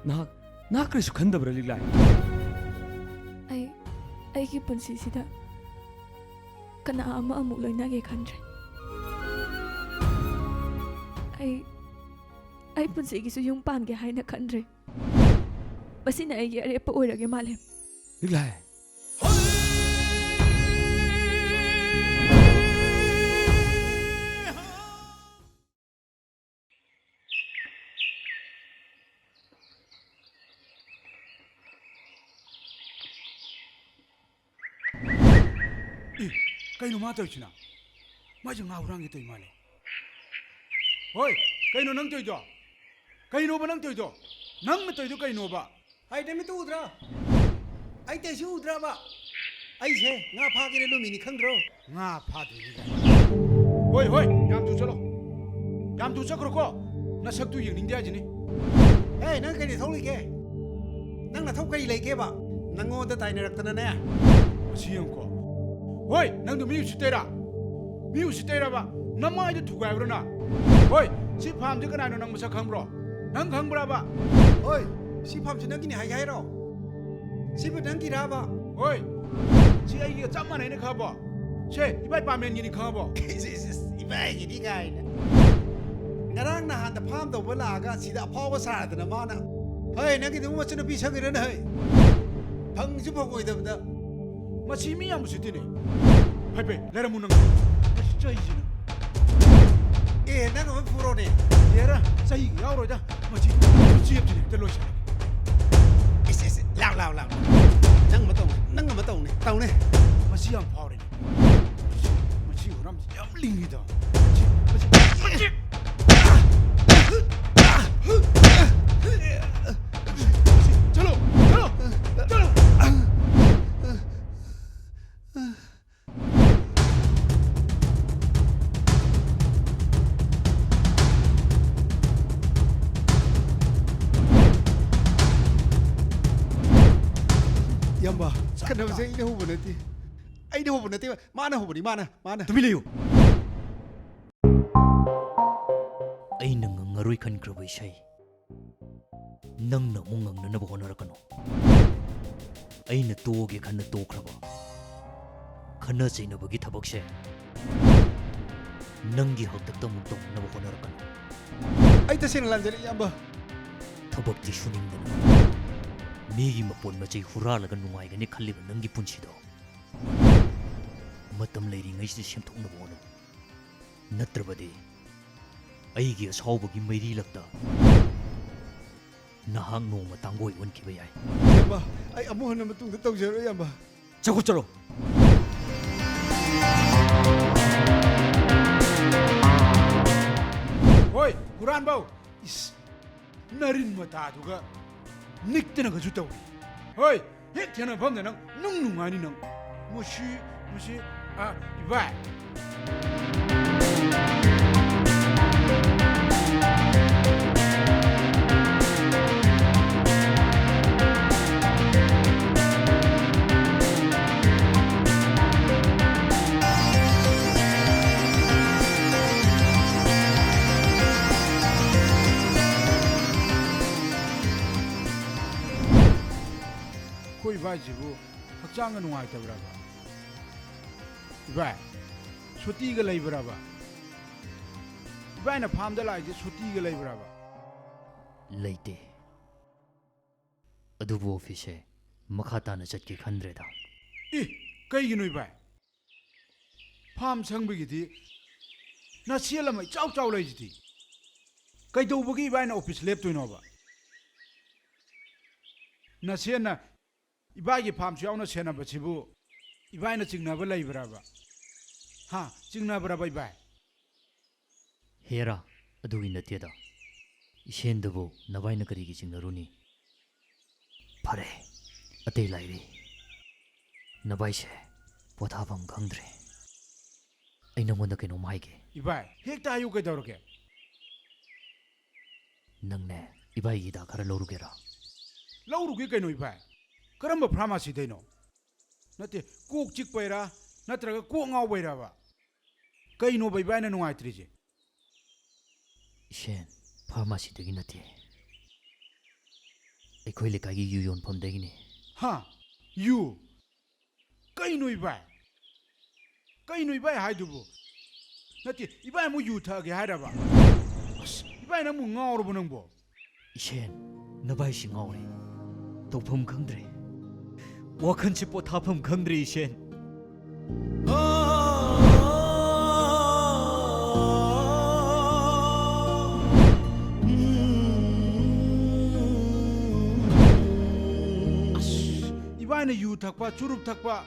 ꯅꯍꯥꯛ, ꯅꯍꯥꯛ ꯀꯔꯤꯁꯨ ꯈꯟꯗꯕ꯭ꯔꯥ ꯂꯤꯛꯂꯥꯏ? ꯑꯩ, ꯑꯩꯒꯤ ꯄꯨꯟꯁꯤꯁꯤꯗ ꯀꯅꯥ ꯑꯃ ꯑꯃꯨꯛ ꯂꯣꯏꯅꯒꯦ ꯈꯟꯗ꯭ꯔꯦ꯫ ꯑꯩ, ꯑꯩ ꯄꯨꯟꯁꯤꯒꯤꯁꯨ ꯌꯨꯝ ꯄꯥꯟꯒꯦ ꯍꯥꯏꯅ ꯈꯟꯗ꯭ꯔꯦ꯫ ꯃꯁꯤꯅ ꯑꯩꯒꯤ ꯑꯔꯦꯞꯄ ꯑꯣꯏꯔꯒꯦ ꯃꯥꯂꯦꯝ꯫ ꯂꯤꯛꯂꯥꯏ꯫ ꯑꯦ, ꯀꯩꯅꯣ ꯃꯥ ꯇꯧꯔꯤꯁꯤꯅ? ꯃꯥꯁꯦ ꯉꯥ ꯍꯨꯔꯥꯟꯒꯦ ꯇꯧꯔꯤ ꯃꯥꯜꯂꯦ꯫ ꯍꯣꯏ, ꯀꯩꯅꯣ ꯅꯪ ꯇꯧꯔꯤꯗꯣ? ꯀꯩꯅꯣꯕ ꯅꯪ ꯇꯧꯔꯤꯗꯣ? ꯅꯪꯅ ꯇꯧꯔꯤꯗꯣ ꯀꯩꯅꯣꯕ? ꯍꯥꯏ, ꯅꯃꯤꯠꯇꯨ ꯎꯗ꯭ꯔꯥ? ꯑꯩ ꯇꯧꯔꯤꯁꯤ ꯎꯗ꯭ꯔꯕ? ꯑꯩꯁꯦ ꯉꯥ ꯐꯥꯒꯦꯅ ꯂꯨꯝꯃꯤꯅꯤ, ꯈꯪꯗ꯭ꯔꯣ? ꯉꯥ ꯐꯥꯗꯣꯏꯅꯤ ꯀꯥꯏꯅ꯫ ꯍꯣꯏ, ꯍꯣꯏ, ꯌꯥꯝ ꯊꯨ ꯆꯠꯂꯣ꯫ ꯌꯥꯝ ꯊꯨ ꯆꯠꯈ꯭ꯔꯣꯀꯣ꯫ ꯅꯁꯛꯇꯨ ꯌꯦꯡꯅꯤꯡꯗꯦ ꯍꯥꯏꯁꯤꯅꯤ꯫ ꯍꯦ, ꯅꯪ ꯀꯔꯤ ꯅꯊꯧ ꯂꯩꯒꯦ? ꯅꯪ ꯅꯊꯧ ꯀꯔꯤ ꯂꯩꯒꯦꯕ? ꯅꯪꯉꯣꯟꯗ ꯇꯥꯏꯅꯔꯛꯇꯅꯅꯦ꯫ ꯃꯁꯤ ꯌꯦꯡꯉꯨꯀꯣ꯫ ꯍꯣꯏ, ꯅꯪꯗꯣ ꯃꯤ ꯎꯁꯤꯠꯇꯩꯔꯥ? ꯃꯤ ꯎꯁꯤꯠꯇꯩꯔꯕ? ꯅꯃꯥꯏꯗꯣ ꯊꯨꯒꯥꯏꯕ꯭ꯔꯣ ꯅꯪ? ꯍꯣꯏ, ꯁꯤ ꯐꯥꯝꯁꯦ ꯀꯅꯥꯅꯣ ꯅꯪ ꯃꯁꯛ ꯈꯪꯕ꯭ꯔꯣ? ꯅꯪ ꯈꯪꯕ꯭ꯔꯕ? ꯍꯣꯏ, ꯁꯤ ꯐꯥꯝꯁꯦ ꯅꯪꯒꯤꯅꯤ ꯍꯥꯏꯒꯦ ꯍꯥꯏꯔꯣ? ꯁꯤꯕꯨ ꯅꯪꯒꯤꯔꯕ? ꯍꯣꯏ, ꯁꯤ ꯑꯩꯒꯤꯒ ꯆꯞ ꯃꯥꯟꯅꯩꯅ ꯈꯪꯉꯕꯣ? ꯁꯦ, ꯏꯕꯥꯏ ꯄꯥꯃꯦꯟꯒꯤꯅꯤ ꯈꯪꯉꯕꯣ? ꯏꯁ, ꯏꯁ, ꯏꯁ, ꯏꯕꯥꯏꯒꯤꯅꯤ ꯀꯥꯏꯅ꯫ ꯉꯔꯥꯡ ꯅꯍꯥꯟꯗ ꯐꯥꯝ ꯇꯧꯕ ꯂꯥꯛꯑꯒ ꯁꯤꯗ ꯑꯐꯥꯎꯕ ꯁꯥꯗꯅ ꯃꯥꯅ꯫ ꯍꯩ, ꯅꯪꯒꯤꯗꯨꯕꯨ ꯃꯆꯟꯅꯨꯄꯤ ꯁꯪꯉꯤꯔꯅꯦ ꯍꯩ? ꯐꯪꯁꯨ ꯐꯪꯉꯣꯏꯗꯕꯗ꯫ ꯃꯁꯤ ꯃꯤ ꯌꯥꯝ ꯎꯁꯤꯠꯇꯦꯅꯦ꯫ ꯐꯩ ꯐꯩ, ꯂꯩꯔꯝꯃꯨ ꯅꯪ꯫ ꯑꯁ, ꯆꯩꯁꯤꯅ꯫ ꯑꯦ, ꯅꯪ ꯑꯃ ꯐꯨꯔꯣꯅꯦ꯫ ꯌꯦꯔꯥ, ꯆꯩ ꯌꯥꯎꯔꯣꯏꯗ꯫ ꯃꯁꯤ ꯆꯦꯞꯁꯤꯅ ꯍꯦꯛꯇ ꯂꯣꯏꯁꯤꯜꯂꯦ꯫ ꯏꯁ, ꯏꯁ, ꯂꯥꯎ, ꯂꯥꯎ, ꯂꯥꯎ꯫ ꯅꯪ ꯑꯃ ꯇꯧꯅꯦ, ꯅꯪ ꯑꯃ ꯇꯧꯅꯦ, ꯇꯧꯅꯦ꯫ ꯃꯁꯤ ꯌꯥꯝ ꯐꯥꯎꯔꯦꯅꯦ꯫ ꯃꯁꯤ, ꯃꯁꯤ ꯍꯨꯔꯥꯟꯕꯁꯤ ꯌꯥꯝ ꯂꯤꯡꯉꯤꯗ꯫ ꯃꯁꯤ, ꯃꯁꯤ, ꯃꯁꯤ꯫ ꯆꯠꯂꯣ, ꯆꯠꯂꯣ, ꯆꯠꯂꯣ꯫ ꯈꯠꯅꯕꯁꯦ ꯑꯩꯅ ꯍꯧꯕ ꯅꯠꯇꯦ꯫ ꯑꯩꯅ ꯍꯧꯕ ꯅꯠꯇꯦꯕ꯫ ꯃꯥꯅ ꯍꯧꯕꯅꯤ, ꯃꯥꯅ, ꯃꯥꯅ꯫ ꯇꯨꯃꯤꯟ ꯂꯩꯌꯨ꯫ ꯑꯩꯅ ꯉꯪꯉꯔꯣꯏ ꯈꯟꯈ꯭ꯔꯕ ꯏꯁꯩ ꯅꯪꯅ ꯑꯃꯨꯛ ꯉꯪꯅꯅꯕ ꯍꯣꯠꯅꯔꯛꯀꯅꯨ꯫ ꯑꯩꯅ ꯇꯣꯛꯑꯒꯦ ꯈꯟꯅ ꯇꯣꯛꯈ꯭ꯔꯕ ꯈꯠꯅ ꯆꯩꯅꯕꯒꯤ ꯊꯕꯛꯁꯦ ꯅꯪꯒꯤ ꯍꯥꯛꯇꯛꯇ ꯑꯃꯨꯛ ꯇꯧꯅꯅꯕ ꯍꯣꯠꯅꯔꯛꯀꯅꯨ꯫ ꯑꯩ ꯇꯁꯦꯡꯅ ꯂꯥꯟꯖꯔꯦ, ꯏꯌꯥꯝꯕ꯫ ꯊꯕꯛꯇꯤ ꯁꯨꯅꯤꯡꯗꯅ ꯃꯤꯒꯤ ꯃꯄꯣꯠ ꯃꯆꯩ ꯍꯨꯔꯥꯜꯂꯒ ꯅꯨꯡꯉꯥꯏꯒꯅꯤ ꯈꯜꯂꯤꯕ ꯅꯪꯒꯤ ꯄꯨꯟꯁꯤꯗꯣ ꯃꯇꯝ ꯂꯩꯔꯤꯉꯩꯁꯤꯗ ꯁꯦꯝꯗꯣꯛꯅꯕ ꯍꯣꯠꯅꯧ꯫ ꯅꯠꯇ꯭ꯔꯕꯗꯤ ꯑꯩꯒꯤ ꯑꯁꯥꯎꯕꯒꯤ ꯃꯩꯔꯤ ꯂꯛꯇ ꯅꯍꯥꯛ ꯅꯣꯡꯃ ꯇꯥꯡꯒꯣꯏ ꯑꯣꯟꯈꯤꯕ ꯌꯥꯏ꯫ ꯏꯌꯥꯝꯕ, ꯑꯩ ꯑꯃꯨꯛ ꯍꯟꯅ ꯃꯇꯨꯡꯗ ꯇꯧꯖꯔꯣꯏ, ꯏꯌꯥꯝꯕ꯫ ꯆꯠꯈꯣ, ꯆꯠꯂꯣ꯫ ꯍꯣꯏ, ꯍꯨꯔꯥꯟꯕꯧ꯫ ꯏꯁ, ꯅꯔꯤꯟ ꯃꯇꯥꯗꯨꯒ ꯅꯤꯛꯇꯅꯒꯁꯨ ꯇꯧꯔꯤ꯫ ꯍꯣꯏ, ꯍꯦꯛ ꯊꯦꯡꯅꯐꯝꯗ ꯅꯪ ꯅꯨꯡ ꯅꯨꯡꯉꯥꯏꯅꯤ ꯅꯪ꯫ ꯃꯁꯤ, ꯃꯁꯤ, ꯑ, ꯏꯕꯥꯏ꯫ ꯑꯩꯈꯣꯏ ꯏꯕꯥꯏꯁꯤꯕꯨ ꯍꯛꯆꯥꯡꯒ ꯅꯨꯡꯉꯥꯏꯇꯕ꯭ꯔꯕ? ꯏꯕꯥꯏ, ꯁꯨꯇꯤꯒ ꯂꯩꯕ꯭ꯔꯕ? ꯏꯕꯥꯏꯅ ꯐꯥꯝꯗ ꯂꯥꯛꯏꯁꯦ ꯁꯨꯇꯤꯒ ꯂꯩꯕ꯭ꯔꯕ? ꯂꯩꯇꯦ꯫ ꯑꯗꯨꯕꯨ ꯑꯣꯐꯤꯁꯁꯦ ꯃꯈꯥ ꯇꯥꯅ ꯆꯠꯀꯦ ꯈꯟꯗ꯭ꯔꯦꯗ꯫ ꯏ, ꯀꯩꯒꯤꯅꯣ ꯏꯕꯥꯏ? ꯐꯥꯝ ꯁꯪꯕꯒꯤꯗꯤ ꯅꯁꯦꯜ ꯑꯃ ꯏꯆꯥꯎ ꯆꯥꯎ ꯂꯩꯁꯤꯗꯤ꯫ ꯀꯩꯗꯧꯕꯒꯤ ꯏꯕꯥꯏꯅ ꯑꯣꯐꯤꯁ ꯂꯦꯞꯇꯣꯏꯅꯣꯕ? ꯅꯁꯦꯜꯅ ꯏꯕꯥꯏꯒꯤ ꯐꯥꯝꯁꯨ ꯌꯥꯎꯅ ꯁꯦꯟꯅꯕꯁꯤꯕꯨ ꯏꯕꯥꯏꯅ ꯆꯤꯡꯅꯕ ꯂꯩꯕ꯭ꯔꯕ? ꯍꯥ? ꯆꯤꯡꯅꯕ꯭ꯔꯕ ꯏꯕꯥꯏ? ꯍꯦꯔꯥ, ꯑꯗꯨꯒꯤ ꯅꯠꯇꯦꯗ꯫ ꯏꯁꯦꯟꯗꯕꯨ ꯅꯕꯥꯏꯅ ꯀꯔꯤꯒꯤ ꯆꯤꯡꯅꯔꯨꯅꯤ? ꯐꯔꯦ, ꯑꯇꯩ ꯂꯥꯏꯔꯤ꯫ ꯅꯕꯥꯏꯁꯦ ꯄꯣꯊꯥꯐꯝ ꯈꯪꯗ꯭ꯔꯦ꯫ ꯑꯩ ꯅꯪꯉꯣꯟꯗ ꯀꯩꯅꯣꯝ ꯍꯥꯏꯒꯦ꯫ ꯏꯕꯥꯏ, ꯍꯦꯛꯇ ꯍꯥꯏꯌꯨ, ꯀꯩꯗꯧꯔꯒꯦ? ꯅꯪꯅꯦ, ꯏꯕꯥꯏꯒꯤ ꯍꯤꯗꯥꯛ ꯈꯔ ꯂꯧꯔꯨꯒꯦꯔꯥ? ꯂꯧꯔꯨꯒꯦ ꯀꯩꯅꯣ ꯏꯕꯥꯏ꯫ ꯀꯔꯝꯕ ꯐꯥꯔꯃꯥꯁꯤꯗꯩꯅꯣ? ꯅꯠꯇꯦ, ꯀꯣꯛ ꯆꯤꯛꯄꯩꯔꯥ, ꯅꯠꯇ꯭ꯔꯒ ꯀꯣꯛ ꯉꯥꯎꯕꯩꯔꯕ? ꯀꯩꯅꯣꯕ ꯏꯕꯥꯏꯅ ꯅꯨꯡꯉꯥꯏꯇ꯭ꯔꯤꯁꯦ? ꯏꯁꯦꯟ, ꯐꯥꯔꯃꯥꯁꯤꯗꯒꯤ ꯅꯠꯇꯦ, ꯑꯩꯈꯣꯏ ꯂꯩꯀꯥꯏꯒꯤ ꯌꯨ ꯌꯣꯟꯐꯝꯗꯒꯤꯅꯦ꯫ ꯍꯥ? ꯌꯨ? ꯀꯩꯅꯣ ꯏꯕꯥꯏ? ꯀꯩꯅꯣ ꯏꯕꯥꯏ ꯍꯥꯏꯗꯨꯕꯨ? ꯅꯠꯇꯦ, ꯏꯕꯥꯏ ꯑꯃꯨꯛ ꯌꯨ ꯊꯛꯑꯒꯦ ꯍꯥꯏꯔꯕ? ꯑꯁ, ꯏꯕꯥꯏ ꯅꯪꯕꯨ ꯉꯥꯎꯔꯕꯣ ꯅꯪꯕꯣ? ꯏꯁꯦꯟ, ꯅꯕꯥꯏꯁꯤ ꯉꯥꯎꯔꯦ꯫ ꯇꯧꯐꯝ ꯈꯪꯗ꯭ꯔꯦ꯫ ꯋꯥꯈꯜꯁꯤ ꯄꯣꯊꯥꯐꯝ ꯈꯪꯗ꯭ꯔꯦ ꯏꯁꯦꯟ꯫ ꯏꯕꯥꯏꯅ ꯌꯨ ꯊꯛꯄ, ꯆꯨꯔꯨꯞ ꯊꯛꯄ,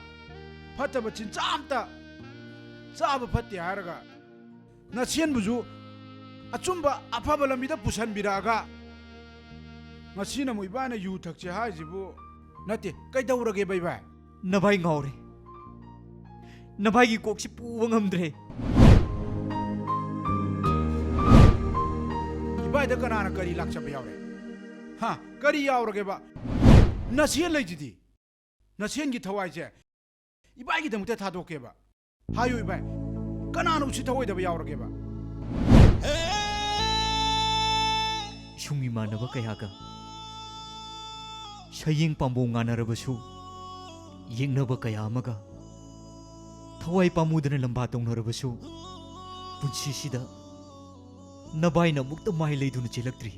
ꯐꯠꯇꯕ ꯆꯤꯟꯖꯥꯛ ꯑꯝꯇ ꯆꯥꯕ ꯐꯠꯇꯦ ꯍꯥꯏꯔꯒ, ꯅꯁꯦꯟꯕꯨꯁꯨ ꯑꯆꯨꯝꯕ ꯑꯐꯕ ꯂꯝꯕꯤꯗ ꯄꯨꯁꯟꯕꯤꯔꯛꯑꯒ, ꯉꯁꯤꯅ ꯑꯃꯨꯛ ꯏꯕꯥꯏꯅ ꯌꯨ ꯊꯛꯁꯦ ꯍꯥꯏꯁꯤꯕꯨ? ꯅꯠꯇꯦ, ꯀꯩꯗꯧꯔꯒꯦꯕ ꯏꯕꯥꯏ? ꯅꯕꯥꯏ ꯉꯥꯎꯔꯦ꯫ ꯅꯕꯥꯏꯒꯤ ꯀꯣꯛꯁꯤ ꯄꯨꯕ ꯉꯝꯗ꯭ꯔꯦ꯫ ꯏꯕꯥꯏꯗ ꯀꯅꯥꯅ ꯀꯔꯤ ꯂꯥꯛꯆꯕ ꯌꯥꯎꯔꯦ? ꯍꯥ? ꯀꯔꯤ ꯌꯥꯎꯔꯒꯦꯕ? ꯅꯁꯦꯟ ꯂꯩꯁꯤꯗꯤ꯫ ꯅꯁꯦꯟꯒꯤ ꯊꯋꯥꯏꯁꯦ ꯏꯕꯥꯏꯒꯤꯗꯃꯛꯇ ꯊꯥꯗꯣꯛꯀꯦꯕ꯫ ꯍꯥꯏꯌꯨ ꯏꯕꯥꯏ, ꯀꯅꯥꯅ ꯎꯁꯤꯠ ꯊꯑꯣꯏꯗꯕ ꯌꯥꯎꯔꯒꯦꯕ? ꯏꯁꯨꯡ ꯏꯃꯥꯟꯅꯕ ꯀꯌꯥꯒ ꯁꯌꯦꯡ ꯄꯥꯝꯕꯣꯡ ꯉꯥꯟꯅꯔꯕꯁꯨ, ꯌꯦꯛꯅꯕ ꯀꯌꯥ ꯑꯃꯒ ꯊꯋꯥꯏ ꯄꯥꯝꯃꯨꯗꯅ ꯂꯝꯕꯥ ꯇꯧꯅꯔꯕꯁꯨ, ꯄꯨꯟꯁꯤꯁꯤꯗ ꯅꯕꯥꯏꯅ ꯑꯃꯨꯛꯇ ꯃꯥꯏ ꯂꯩꯗꯨꯅ ꯆꯦꯜꯂꯛꯇ꯭ꯔꯤ꯫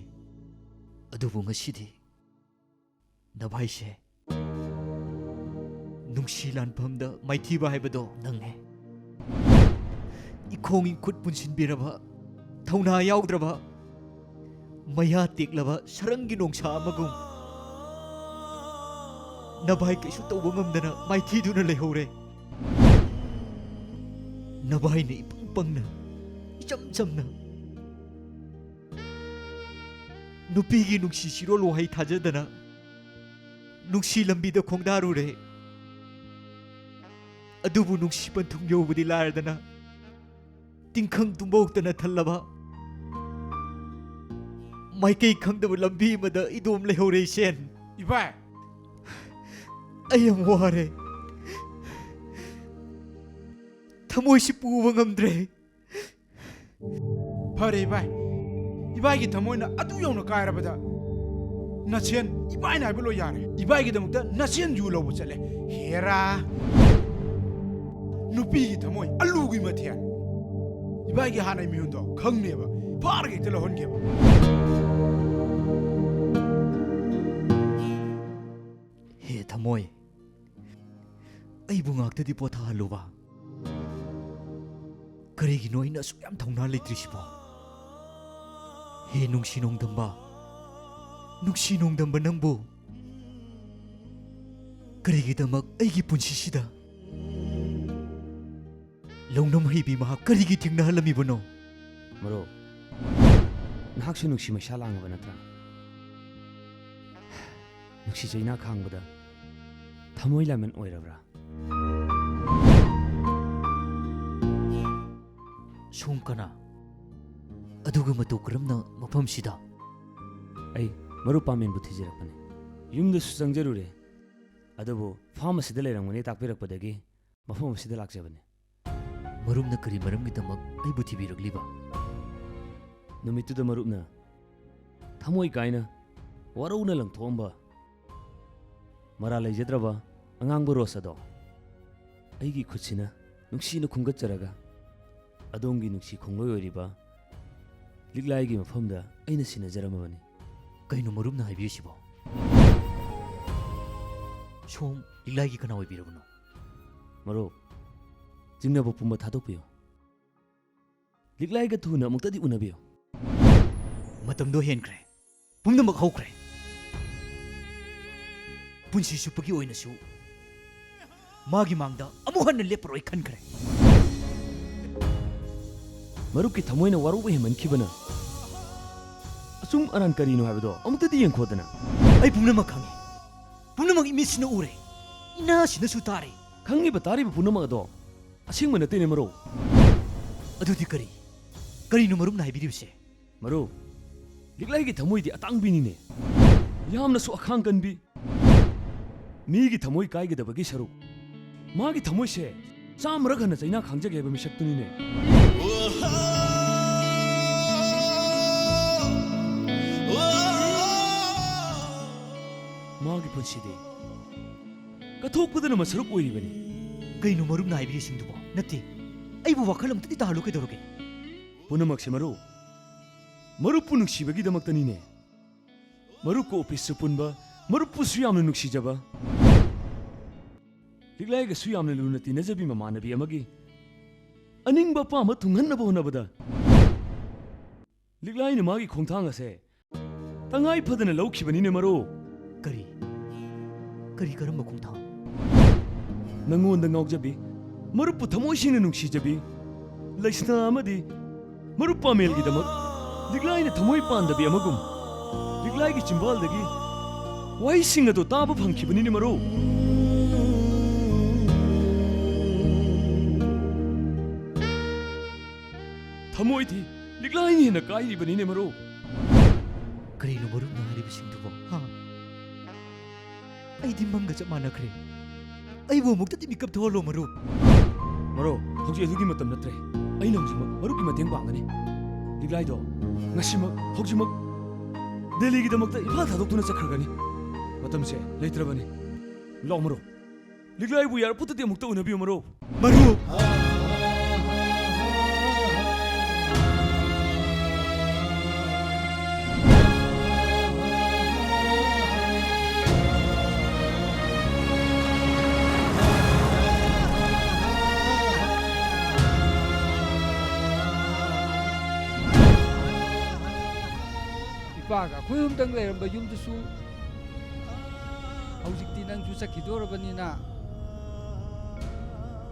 ꯑꯗꯨꯕꯨ ꯉꯁꯤꯗꯤ ꯅꯕꯥꯏꯁꯦ ꯅꯨꯡꯁꯤ ꯂꯥꯟꯐꯝꯗ ꯃꯥꯏꯊꯤꯕ ꯍꯥꯏꯕꯗꯣ ꯅꯪꯅꯦ꯫ ꯏꯈꯣꯡ ꯏꯈꯨꯠ ꯄꯨꯟꯁꯤꯟꯕꯤꯔꯕ, ꯊꯧꯅꯥ ꯌꯥꯎꯗ꯭ꯔꯕ, ꯃꯌꯥ ꯇꯦꯛꯂꯕ ꯁꯔꯪꯒꯤ ꯅꯣꯡꯁꯥ ꯑꯃꯒꯨꯝ ꯅꯕꯥꯏ ꯀꯩꯁꯨ ꯇꯧꯕ ꯉꯝꯗꯅ ꯃꯥꯏꯊꯤꯗꯨꯅ ꯂꯩꯍꯧꯔꯦ꯫ ꯅꯕꯥꯏꯅ ꯏꯄꯪ ꯄꯪꯅ, ꯏꯆꯝ ꯆꯝꯅ ꯅꯨꯄꯤꯒꯤ ꯅꯨꯡꯁꯤ ꯆꯤꯔꯣꯜ ꯋꯥꯍꯩ ꯊꯥꯖꯗꯅ ꯅꯨꯡꯁꯤ ꯂꯝꯕꯤꯗ ꯈꯣꯡꯗꯥꯔꯨꯔꯦ꯫ ꯑꯗꯨꯕꯨ ꯅꯨꯡꯁꯤ ꯄꯟꯊꯨꯡ ꯌꯧꯕꯗꯤ ꯂꯥꯏꯔꯗꯅ, ꯇꯤꯡꯈꯪ ꯇꯨꯝꯕ ꯍꯧꯇꯅ ꯊꯜꯂꯕ ꯃꯥꯏꯀꯩ ꯈꯪꯗꯕ ꯂꯝꯕꯤ ꯑꯃꯗ ꯏꯗꯣꯝ ꯂꯩꯍꯧꯔꯦ ꯏꯁꯦꯟ꯫ ꯏꯕꯥꯏ, ꯑꯩ ꯌꯥꯝ ꯋꯥꯔꯦ꯫ ꯊꯃꯣꯏꯁꯤ ꯄꯨꯕ ꯉꯝꯗ꯭ꯔꯦ꯫ ꯐꯔꯦ ꯏꯕꯥꯏ, ꯏꯕꯥꯏꯒꯤ ꯊꯃꯣꯏꯅ ꯑꯗꯨ ꯌꯧꯅ ꯀꯥꯏꯔꯕꯗ, ꯅꯆꯦꯟ ꯏꯕꯥꯏꯅ ꯍꯥꯏꯕ ꯂꯣꯏ ꯌꯥꯔꯦ꯫ ꯏꯕꯥꯏꯒꯤꯗꯃꯛꯇ ꯅꯆꯦꯟ ꯌꯨ ꯂꯧꯕ ꯆꯠꯂꯦ꯫ ꯍꯦꯔꯥ! ꯅꯨꯄꯤꯒꯤ ꯊꯃꯣꯏ ꯑꯂꯨꯒꯤ ꯃꯊꯦꯜ꯫ ꯏꯕꯥꯏꯒꯤ ꯍꯥꯟꯅꯩ ꯃꯤꯍꯨꯟꯗꯣ ꯈꯪꯅꯦꯕ, ꯐꯥꯔꯒ ꯍꯦꯛꯇ ꯂꯧꯍꯟꯒꯦꯕ꯫ ꯍꯦ ꯊꯃꯣꯏ, ꯑꯩꯕꯨ ꯉꯥꯛꯇꯗꯤ ꯄꯣꯊꯥꯍꯜꯂꯨꯕ꯫ ꯀꯔꯤꯒꯤꯅꯣ ꯑꯩꯅ ꯑꯁꯨꯛ ꯌꯥꯝ ꯊꯧꯅꯥ ꯂꯩꯇ꯭ꯔꯤꯁꯤꯕꯣ? ꯍꯦ ꯅꯨꯡꯁꯤ ꯅꯣꯡꯗꯝꯕ, ꯅꯨꯡꯁꯤ ꯅꯣꯡꯗꯝꯕ ꯅꯪꯕꯨ ꯀꯔꯤꯒꯤꯗꯃꯛ ꯑꯩꯒꯤ ꯄꯨꯟꯁꯤꯁꯤꯗ ꯂꯧꯅꯝ ꯍꯩꯕꯤ ꯃꯍꯥꯛ ꯀꯔꯤꯒꯤ ꯊꯦꯡꯅꯍꯜꯂꯝꯃꯤꯕꯅꯣ? ꯃꯔꯨꯞ, ꯅꯍꯥꯛꯁꯨ ꯅꯨꯡꯁꯤ ꯃꯩꯁꯥ ꯂꯥꯡꯉꯕ ꯅꯠꯇ꯭ꯔꯥ? ꯅꯨꯡꯁꯤ ꯆꯩꯅꯥ ꯈꯥꯡꯕꯗ ꯊꯃꯣꯏ ꯂꯥꯃꯟ ꯑꯣꯏꯔꯕ꯭ꯔꯥ? ꯁꯣꯝ ꯀꯅꯥ? ꯑꯗꯨꯒ ꯃꯇꯧ ꯀꯔꯝꯅ ꯃꯐꯝꯁꯤꯗ? ꯑꯩ ꯃꯔꯨꯞ ꯄꯥꯃꯦꯟꯕꯨ ꯊꯤꯖꯔꯛꯄꯅꯤ꯫ ꯌꯨꯝꯗꯁꯨ ꯆꯪꯖꯔꯨꯔꯦ, ꯑꯗꯨꯕꯨ ꯐꯥꯝ ꯑꯁꯤꯗ ꯂꯩꯔꯝꯒꯅꯤ ꯇꯥꯛꯄꯤꯔꯛꯄꯗꯒꯤ ꯃꯐꯝ ꯑꯁꯤꯗ ꯂꯥꯛꯆꯕꯅꯤ꯫ ꯃꯔꯨꯞꯅ ꯀꯔꯤ ꯃꯔꯝꯒꯤꯗꯃꯛ ꯑꯩꯕꯨ ꯊꯤꯕꯤꯔꯛꯂꯤꯕ? ꯅꯨꯃꯤꯠꯇꯨꯗ ꯃꯔꯨꯞꯅ ꯊꯃꯣꯏ ꯀꯥꯏꯅ ꯋꯥꯔꯧꯅ ꯂꯪꯊꯣꯛꯑꯝꯕ ꯃꯔꯥꯜ ꯂꯩꯖꯗ꯭ꯔꯕ ꯑꯉꯥꯡꯕ ꯔꯣꯁ ꯑꯗꯣ ꯑꯩꯒꯤ ꯈꯨꯠꯁꯤꯅ ꯅꯨꯡꯁꯤꯅ ꯈꯨꯝꯒꯠꯆꯔꯒ ꯑꯗꯣꯝꯒꯤ ꯅꯨꯡꯁꯤ ꯈꯣꯡꯂꯣꯏ ꯑꯣꯏꯔꯤꯕ ꯂꯤꯛꯂꯥꯏꯒꯤ ꯃꯐꯝꯗ ꯑꯩꯅ ꯁꯤꯟꯅꯖꯔꯝꯃꯕꯅꯤ꯫ ꯀꯩꯅꯣ ꯃꯔꯨꯞꯅ ꯍꯥꯏꯕꯤꯔꯤꯁꯤꯕꯣ? ꯁꯣꯝ ꯂꯤꯛꯂꯥꯏꯒꯤ ꯀꯅꯥ ꯑꯣꯏꯕꯤꯔꯕꯅꯣ? ꯃꯔꯨꯞ, ꯆꯤꯡꯅꯕ ꯄꯨꯝꯕ ꯊꯥꯗꯣꯛꯄꯤꯌꯨ꯫ ꯂꯤꯛꯂꯥꯏꯒ ꯊꯨꯅ ꯑꯃꯨꯛꯇꯗꯤ ꯎꯅꯕꯤꯌꯨ꯫ ꯃꯇꯝꯗꯣ ꯍꯦꯟꯈ꯭ꯔꯦ꯫ ꯄꯨꯝꯅꯃꯛ ꯍꯧꯈ꯭ꯔꯦ꯫ ꯄꯨꯟꯁꯤ ꯆꯨꯞꯄꯒꯤ ꯑꯣꯏꯅꯁꯨ ꯃꯥꯒꯤ ꯃꯥꯡꯗ ꯑꯃꯨꯛ ꯍꯟꯅ ꯂꯦꯞꯄꯔꯣꯏ ꯈꯟꯈ꯭ꯔꯦ꯫ ꯃꯔꯨꯞꯀꯤ ꯊꯃꯣꯏꯅ ꯋꯥꯔꯧꯕ ꯍꯦꯟꯃꯟꯈꯤꯕꯅ ꯑꯆꯨꯝ ꯑꯔꯥꯟ ꯀꯔꯤꯅꯣ ꯍꯥꯏꯕꯗꯣ ꯑꯃꯨꯛꯇꯗꯤ ꯌꯦꯡꯈꯣꯗꯅ꯫ ꯑꯩ ꯄꯨꯝꯅꯃꯛ ꯈꯪꯉꯤ꯫ ꯄꯨꯝꯅꯃꯛ ꯏꯃꯤꯠꯁꯤꯅ ꯎꯔꯦ꯫ ꯏꯅꯥꯁꯤꯅꯁꯨ ꯇꯥꯔꯦ꯫ ꯈꯪꯉꯤꯕ ꯇꯥꯔꯤꯕ ꯄꯨꯝꯅꯃꯛ ꯑꯗꯣ ꯑꯁꯦꯡꯕ ꯅꯠꯇꯦꯅꯦ ꯃꯔꯨꯞ꯫ ꯑꯗꯨꯗꯤ ꯀꯔꯤ? ꯀꯔꯤꯅꯣ ꯃꯔꯨꯞꯅ ꯍꯥꯏꯕꯤꯔꯤꯕꯁꯦ? ꯃꯔꯨꯞ, ꯂꯤꯛꯂꯥꯏꯒꯤ ꯊꯃꯣꯏꯗꯤ ꯑꯇꯥꯡꯕꯤꯅꯤꯅꯦ꯫ ꯌꯥꯝꯅꯁꯨ ꯑꯈꯥꯡ ꯀꯟꯕꯤ, ꯃꯤꯒꯤ ꯊꯃꯣꯏ ꯀꯥꯏꯒꯗꯕꯒꯤ ꯁꯔꯨꯛ, ꯃꯥꯒꯤ ꯊꯃꯣꯏꯁꯦ ꯆꯥꯝꯃꯔꯛ ꯍꯟꯅ ꯆꯩꯅꯥ ꯈꯥꯡꯖꯒꯦ ꯍꯥꯏꯕ ꯃꯤꯁꯛꯇꯨꯅꯤꯅꯦ꯫ ꯃꯥꯒꯤ ꯄꯨꯟꯁꯤꯗꯤ ꯀꯠꯊꯣꯛꯄꯗꯅ ꯃꯁꯔꯨꯞ ꯑꯣꯏꯔꯤꯕꯅꯤ꯫ ꯀꯩꯅꯣ ꯃꯔꯨꯞꯅ ꯍꯥꯏꯕꯤꯔꯤꯁꯤꯡꯗꯨꯕꯣ? ꯅꯠꯇꯦ, ꯑꯩꯕꯨ ꯋꯥꯈꯜ ꯑꯃꯇꯗꯤ ꯇꯥꯍꯜꯂꯨ ꯀꯩꯗꯧꯔꯒꯦ? ꯄꯨꯝꯅꯃꯛꯁꯦ ꯃꯔꯨꯞ, ꯃꯔꯨꯞꯄꯨ ꯅꯨꯡꯁꯤꯕꯒꯤꯗꯃꯛꯇꯅꯤꯅꯦ꯫ ꯃꯔꯨꯞꯀ ꯑꯣꯐꯤꯁꯁꯨ ꯄꯨꯟꯕ, ꯃꯔꯨꯞꯄꯨꯁꯨ ꯌꯥꯝꯅ ꯅꯨꯡꯁꯤꯖꯕ꯫ ꯂꯤꯛꯂꯥꯏꯒꯁꯨ ꯌꯥꯝꯅ ꯂꯨꯅ ꯇꯤꯟꯅꯖꯕꯤ ꯃꯃꯥꯟꯅꯕꯤ ꯑꯃꯒꯤ ꯑꯅꯤꯡꯕ ꯑꯄꯥꯝꯕ ꯊꯨꯡꯍꯟꯅꯕ ꯍꯣꯠꯅꯕꯗ ꯂꯤꯛꯂꯥꯏꯅ ꯃꯥꯒꯤ ꯈꯣꯡꯊꯥꯡ ꯑꯁꯦ ꯇꯉꯥꯏ ꯐꯗꯅ ꯂꯧꯈꯤꯕꯅꯤꯅꯦ ꯃꯔꯨꯞ꯫ ꯀꯔꯤ? ꯀꯔꯤ ꯀꯔꯝꯕ ꯈꯣꯡꯊꯥꯡ? ꯅꯉꯣꯟꯗ ꯉꯥꯎꯖꯕꯤ, ꯃꯔꯨꯞꯄꯨ ꯊꯃꯣꯏ ꯁꯦꯡꯅ ꯅꯨꯡꯁꯤꯖꯕꯤ, ꯂꯩꯁꯅꯥ ꯑꯃꯗꯤ ꯃꯔꯨꯞ ꯄꯥꯃꯦꯜꯒꯤꯗꯃꯛ ꯂꯤꯛꯂꯥꯏꯅ ꯊꯃꯣꯏ ꯄꯥꯟꯗꯕꯤ ꯑꯃꯒꯨꯝ ꯂꯤꯛꯂꯥꯏꯒꯤ ꯆꯤꯝꯕꯥꯜꯗꯒꯤ ꯋꯥꯍꯩꯁꯤꯡ ꯑꯗꯨ ꯇꯥꯕ ꯐꯪꯈꯤꯕꯅꯤꯅꯦ ꯃꯔꯨꯞ꯫ ꯊꯃꯣꯏꯗꯤ ꯂꯤꯛꯂꯥꯏꯅ ꯍꯦꯟꯅ ꯀꯥꯏꯔꯤꯕꯅꯤꯅꯦ ꯃꯔꯨꯞ꯫ ꯀꯔꯤꯅꯣ ꯃꯔꯨꯞꯅ ꯍꯥꯏꯔꯤꯕꯁꯤꯡꯗꯨꯕꯣ? ꯍꯥ? ꯑꯩꯗꯤ ꯃꯪꯒ ꯆꯞ ꯃꯥꯟꯅꯈ꯭ꯔꯦ꯫ ꯑꯩꯕꯨ ꯑꯃꯨꯛꯇꯗꯤ ꯃꯤꯀꯞ ꯊꯣꯛꯍꯜꯂꯣ ꯃꯔꯨꯞ꯫ ꯃꯔꯨꯞ, ꯍꯧꯖꯤꯛ ꯑꯗꯨꯒꯤ ꯃꯇꯝ ꯅꯠꯇ꯭ꯔꯦ꯫ ꯑꯩꯅ ꯍꯧꯖꯤꯛꯃꯛ ꯃꯔꯨꯞꯀꯤ ꯃꯇꯦꯡ ꯄꯥꯡꯒꯅꯤ꯫ ꯂꯤꯛꯂꯥꯏꯗꯣ ꯉꯁꯤꯃꯛ, ꯍꯧꯖꯤꯛꯃꯛ ꯗꯦꯜꯂꯤꯒꯤꯗꯃꯛꯇ ꯏꯝꯐꯥꯜ ꯊꯥꯗꯣꯛꯇꯨꯅ ꯆꯠꯈ꯭ꯔꯒꯅꯤ꯫ ꯃꯇꯝꯁꯦ ꯂꯩꯇ꯭ꯔꯕꯅꯤ꯫ ꯂꯥꯛꯑꯣ ꯃꯔꯨꯞ, ꯂꯤꯛꯂꯥꯏꯕꯨ ꯌꯥꯔꯛꯄꯗꯗꯤ ꯑꯃꯨꯛꯇ ꯎꯅꯕꯤꯌꯨ ꯃꯔꯨꯞ꯫ ꯃꯔꯨꯞ! ꯏꯄꯥꯒ ꯑꯩꯈꯣꯏ ꯑꯍꯨꯝꯇꯪ ꯂꯩꯔꯝꯕ ꯌꯨꯝꯗꯨꯁꯨ ꯍꯧꯖꯤꯛꯇꯤ ꯅꯪꯁꯨ ꯆꯠꯈꯤꯗꯣꯔꯕꯅꯤꯅ,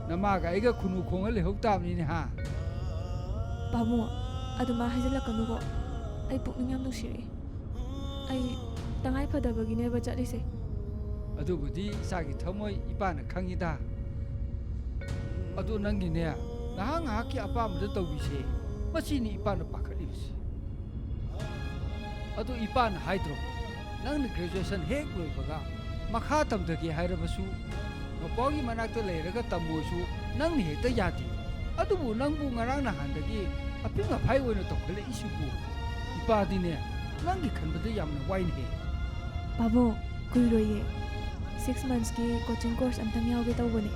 ꯅꯃꯥꯒ ꯑꯩꯒ ꯈꯨꯅꯨ ꯈꯣꯡꯉ ꯂꯩꯍꯧ ꯇꯥꯕꯅꯤꯅꯦ, ꯍꯥ? ꯄꯥꯕꯨꯡ, ꯑꯗꯨꯃꯥꯏ ꯍꯥꯏꯖꯤꯜꯂꯛꯀꯅꯨꯀꯣ꯫ ꯑꯩ ꯄꯨꯛꯅꯤꯡ ꯌꯥꯝ ꯅꯨꯡꯁꯤꯔꯛꯏ꯫ ꯑꯩ ꯇꯉꯥꯏ ꯐꯗꯕꯒꯤꯅꯦꯕ ꯆꯠꯂꯤꯁꯦ꯫ ꯑꯗꯨꯕꯨꯗꯤ ꯏꯆꯥꯒꯤ ꯊꯃꯣꯏ ꯏꯄꯥꯅ ꯈꯪꯉꯤꯗ꯫ ꯑꯗꯣ ꯅꯪꯒꯤꯅꯦ, ꯉꯥꯏꯍꯥꯛ ꯉꯥꯏꯍꯥꯛꯀꯤ ꯑꯄꯥꯝꯕꯗ ꯇꯧꯕꯤꯁꯦ, ꯃꯁꯤꯅꯤ ꯏꯄꯥꯅ ꯄꯥꯈꯠꯂꯤꯕꯁꯤ꯫ ꯑꯗꯣ ꯏꯄꯥꯅ ꯍꯥꯏꯗ꯭ꯔꯣ, ꯅꯪꯅ graduation ꯍꯦꯛ ꯂꯣꯏꯕꯒ ꯃꯈꯥ ꯇꯝꯊꯒꯦ ꯍꯥꯏꯔꯕꯁꯨ ꯅꯣꯄꯥꯒꯤ ꯃꯅꯥꯛꯇ ꯂꯩꯔꯒ ꯇꯝꯃꯣꯁꯨ ꯅꯪꯅ ꯍꯦꯛꯇ ꯌꯥꯗꯦ꯫ ꯑꯗꯨꯕꯨ ꯅꯪꯕꯨ ꯉꯔꯥꯡ ꯅꯍꯥꯟꯗꯒꯤ ꯑꯄꯤꯡ ꯑꯐꯥꯏ ꯑꯣꯏꯅ ꯇꯧꯈꯠꯂꯛꯏꯁꯤꯕꯨ ꯏꯄꯥꯗꯤꯅꯦ ꯅꯪꯒꯤ ꯈꯟꯕꯗ ꯌꯥꯝꯅ ꯋꯥꯏꯅꯦꯍꯦ꯫ ꯄꯥꯕꯨꯡ, ꯀꯨꯏꯔꯣꯏꯌꯦ꯫ Six monthsꯀꯤ coaching course ꯑꯝꯇꯪ ꯌꯥꯎꯒꯦ ꯇꯧꯕꯅꯦ꯫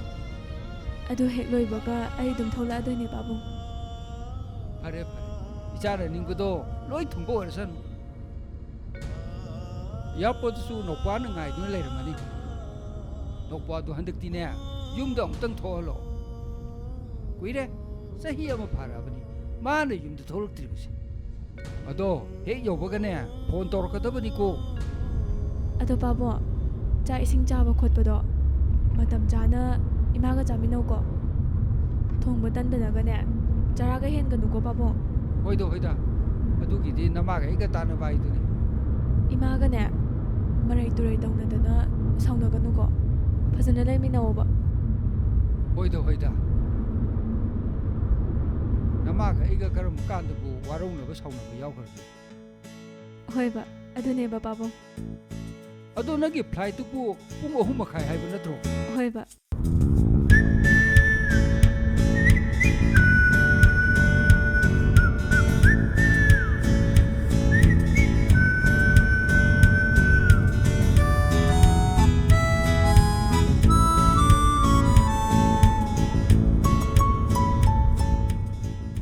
ꯑꯗꯨ ꯍꯦꯛ ꯂꯣꯏꯕꯒ ꯑꯩ ꯑꯗꯨꯝ ꯊꯣꯛꯂꯛꯑꯗꯣꯏꯅꯦ ꯄꯥꯕꯨꯡ꯫ ꯐꯔꯦ ꯐꯔꯦ, ꯏꯆꯥꯅ ꯅꯤꯡꯕꯗꯣ ꯂꯣꯏ ꯊꯨꯡꯕ ꯑꯣꯏꯔꯁꯅꯨ꯫ Airportꯇꯁꯨ ꯅꯣꯄꯥꯅ ꯉꯥꯏꯗꯨꯅ ꯂꯩꯔꯝꯃꯅꯤ꯫ ꯅꯣꯄꯥꯗꯣ ꯍꯟꯗꯛꯇꯤꯅꯦ ꯌꯨꯝꯗ ꯑꯃꯨꯛꯇꯪ ꯊꯣꯛꯍꯜꯂꯣ꯫ ꯀꯨꯏꯔꯦ, ꯆꯍꯤ ꯑꯃ ꯐꯥꯔꯛꯑꯕꯅꯤ ꯃꯥꯅ ꯌꯨꯝꯗ ꯊꯣꯛꯂꯛꯇ꯭ꯔꯤꯕꯁꯦ꯫ ꯑꯗꯣ ꯍꯦꯛ ꯌꯧꯕꯒꯅꯦ phone ꯇꯧꯔꯛꯀꯗꯕꯅꯤꯀꯣ꯫ ꯑꯗꯣ ꯄꯥꯕꯨꯡ, ꯆꯥꯛ ꯏꯁꯤꯡ ꯆꯥꯕ ꯈꯣꯠꯄꯗꯣ ꯃꯇꯝ ꯆꯥꯅ ꯏꯃꯥꯒ ꯆꯥꯃꯤꯟꯅꯧꯀꯣ꯫ ꯊꯣꯡꯕ ꯇꯟꯗꯅꯒꯅꯦ ꯆꯔꯥꯒ ꯍꯦꯟꯒꯅꯨꯀꯣ ꯄꯥꯕꯨꯡ꯫ ꯍꯣꯏꯗ ꯍꯣꯏꯗ, ꯑꯗꯨꯒꯤꯗꯤ ꯅꯃꯥꯒ ꯑꯩꯒ ꯇꯥꯟꯅꯕ ꯍꯥꯏꯗꯨꯅꯤ꯫ ꯏꯃꯥꯒꯅꯦ ꯃꯔꯩ ꯇꯨꯔꯩ ꯇꯧꯅꯗꯅ ꯁꯥꯎꯅꯒꯅꯨꯀꯣ꯫ ꯐꯖꯅ ꯂꯩꯃꯤꯟꯅꯧꯕ꯫ ꯍꯣꯏꯗ ꯍꯣꯏꯗ, ꯅꯃꯥꯒ ꯑꯩꯒ ꯀꯔꯝ ꯀꯥꯟꯗꯕꯨ ꯋꯥꯔꯧꯅꯕ ꯁꯥꯎꯅꯕ ꯌꯥꯎꯈ꯭ꯔꯒꯦ? ꯍꯣꯏꯕ, ꯑꯗꯨꯅꯦꯕ ꯄꯥꯕꯨꯡ꯫ ꯑꯗꯣ ꯅꯪꯒꯤ flightꯇꯨꯕꯨ ꯄꯨꯡ ꯑꯍꯨꯝ ꯃꯈꯥꯏ ꯍꯥꯏꯕ ꯅꯠꯇ꯭ꯔꯣ? ꯍꯣꯏꯕ꯫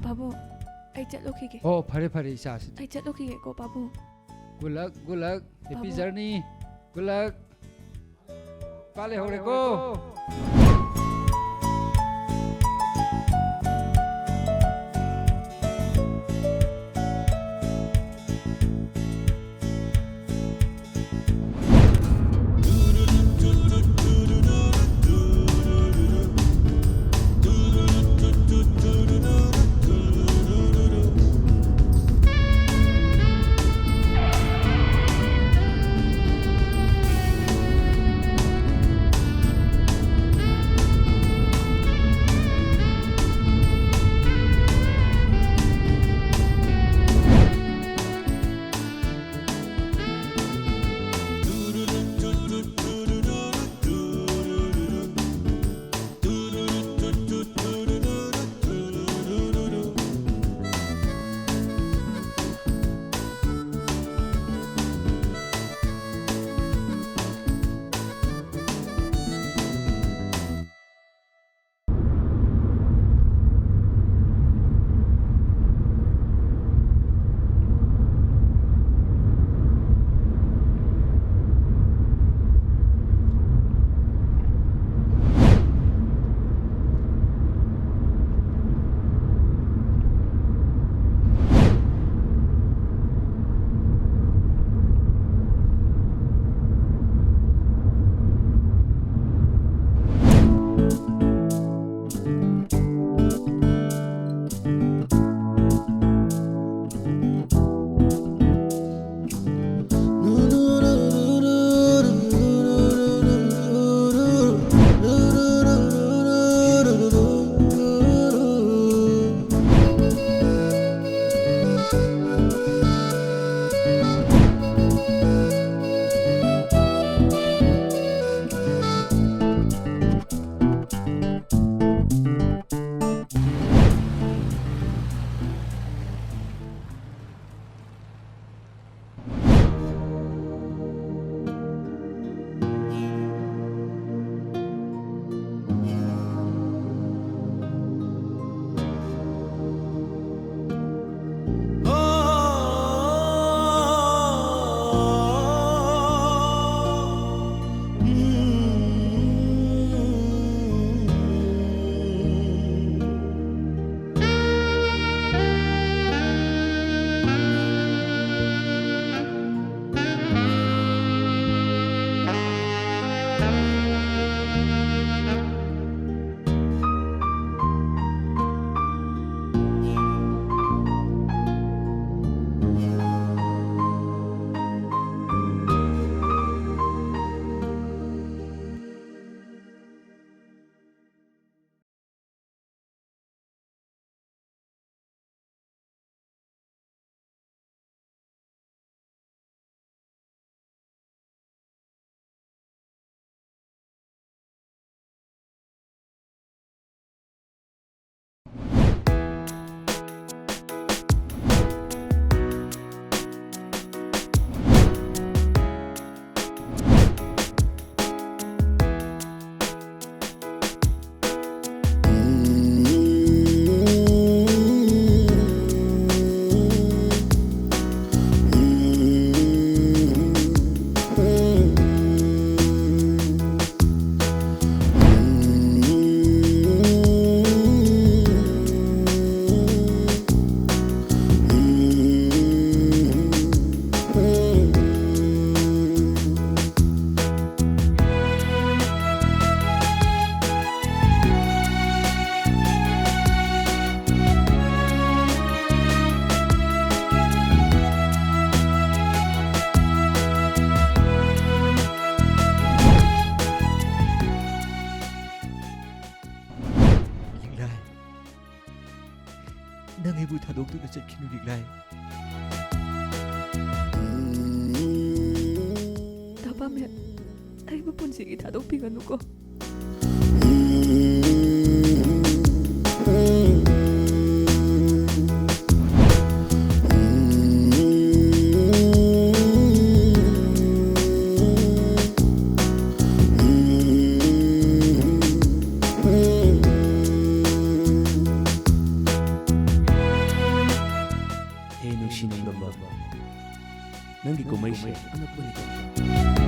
ꯄꯥꯕꯨꯡ, ꯑꯩ ꯆꯠꯂꯨꯈꯤꯒꯦ꯫ ꯑꯣ, ꯐꯔꯦ ꯐꯔꯦ ꯏꯆꯥꯁꯤꯗꯤ꯫ ꯑꯩ ꯆꯠꯂꯨꯈꯤꯒꯦꯀꯣ ꯄꯥꯕꯨꯡ꯫ Good luck, good luck, happy ꯄꯥꯕꯨꯡ꯫ Journey, good luck꯫ ꯄꯥ ꯂꯩꯍꯧꯔꯦꯀꯣ꯫ ꯊꯥꯗꯣꯛꯇꯨꯅ ꯆꯠꯈꯤꯅꯨ ꯂꯤꯛꯂꯥꯏ꯫ ꯇꯥ ꯄꯥꯃꯦꯟ, ꯑꯩꯕꯨ ꯄꯨꯟꯁꯤꯒꯤ ꯊꯥꯗꯣꯛꯄꯤꯒꯅꯨꯀꯣ꯫ ꯍꯦ ꯅꯨꯡꯁꯤ ꯅꯣꯡꯗꯝꯕ, ꯅꯪꯒꯤ ꯀꯨꯝꯍꯩꯁꯦ ꯑꯉꯛꯄꯅꯤ꯫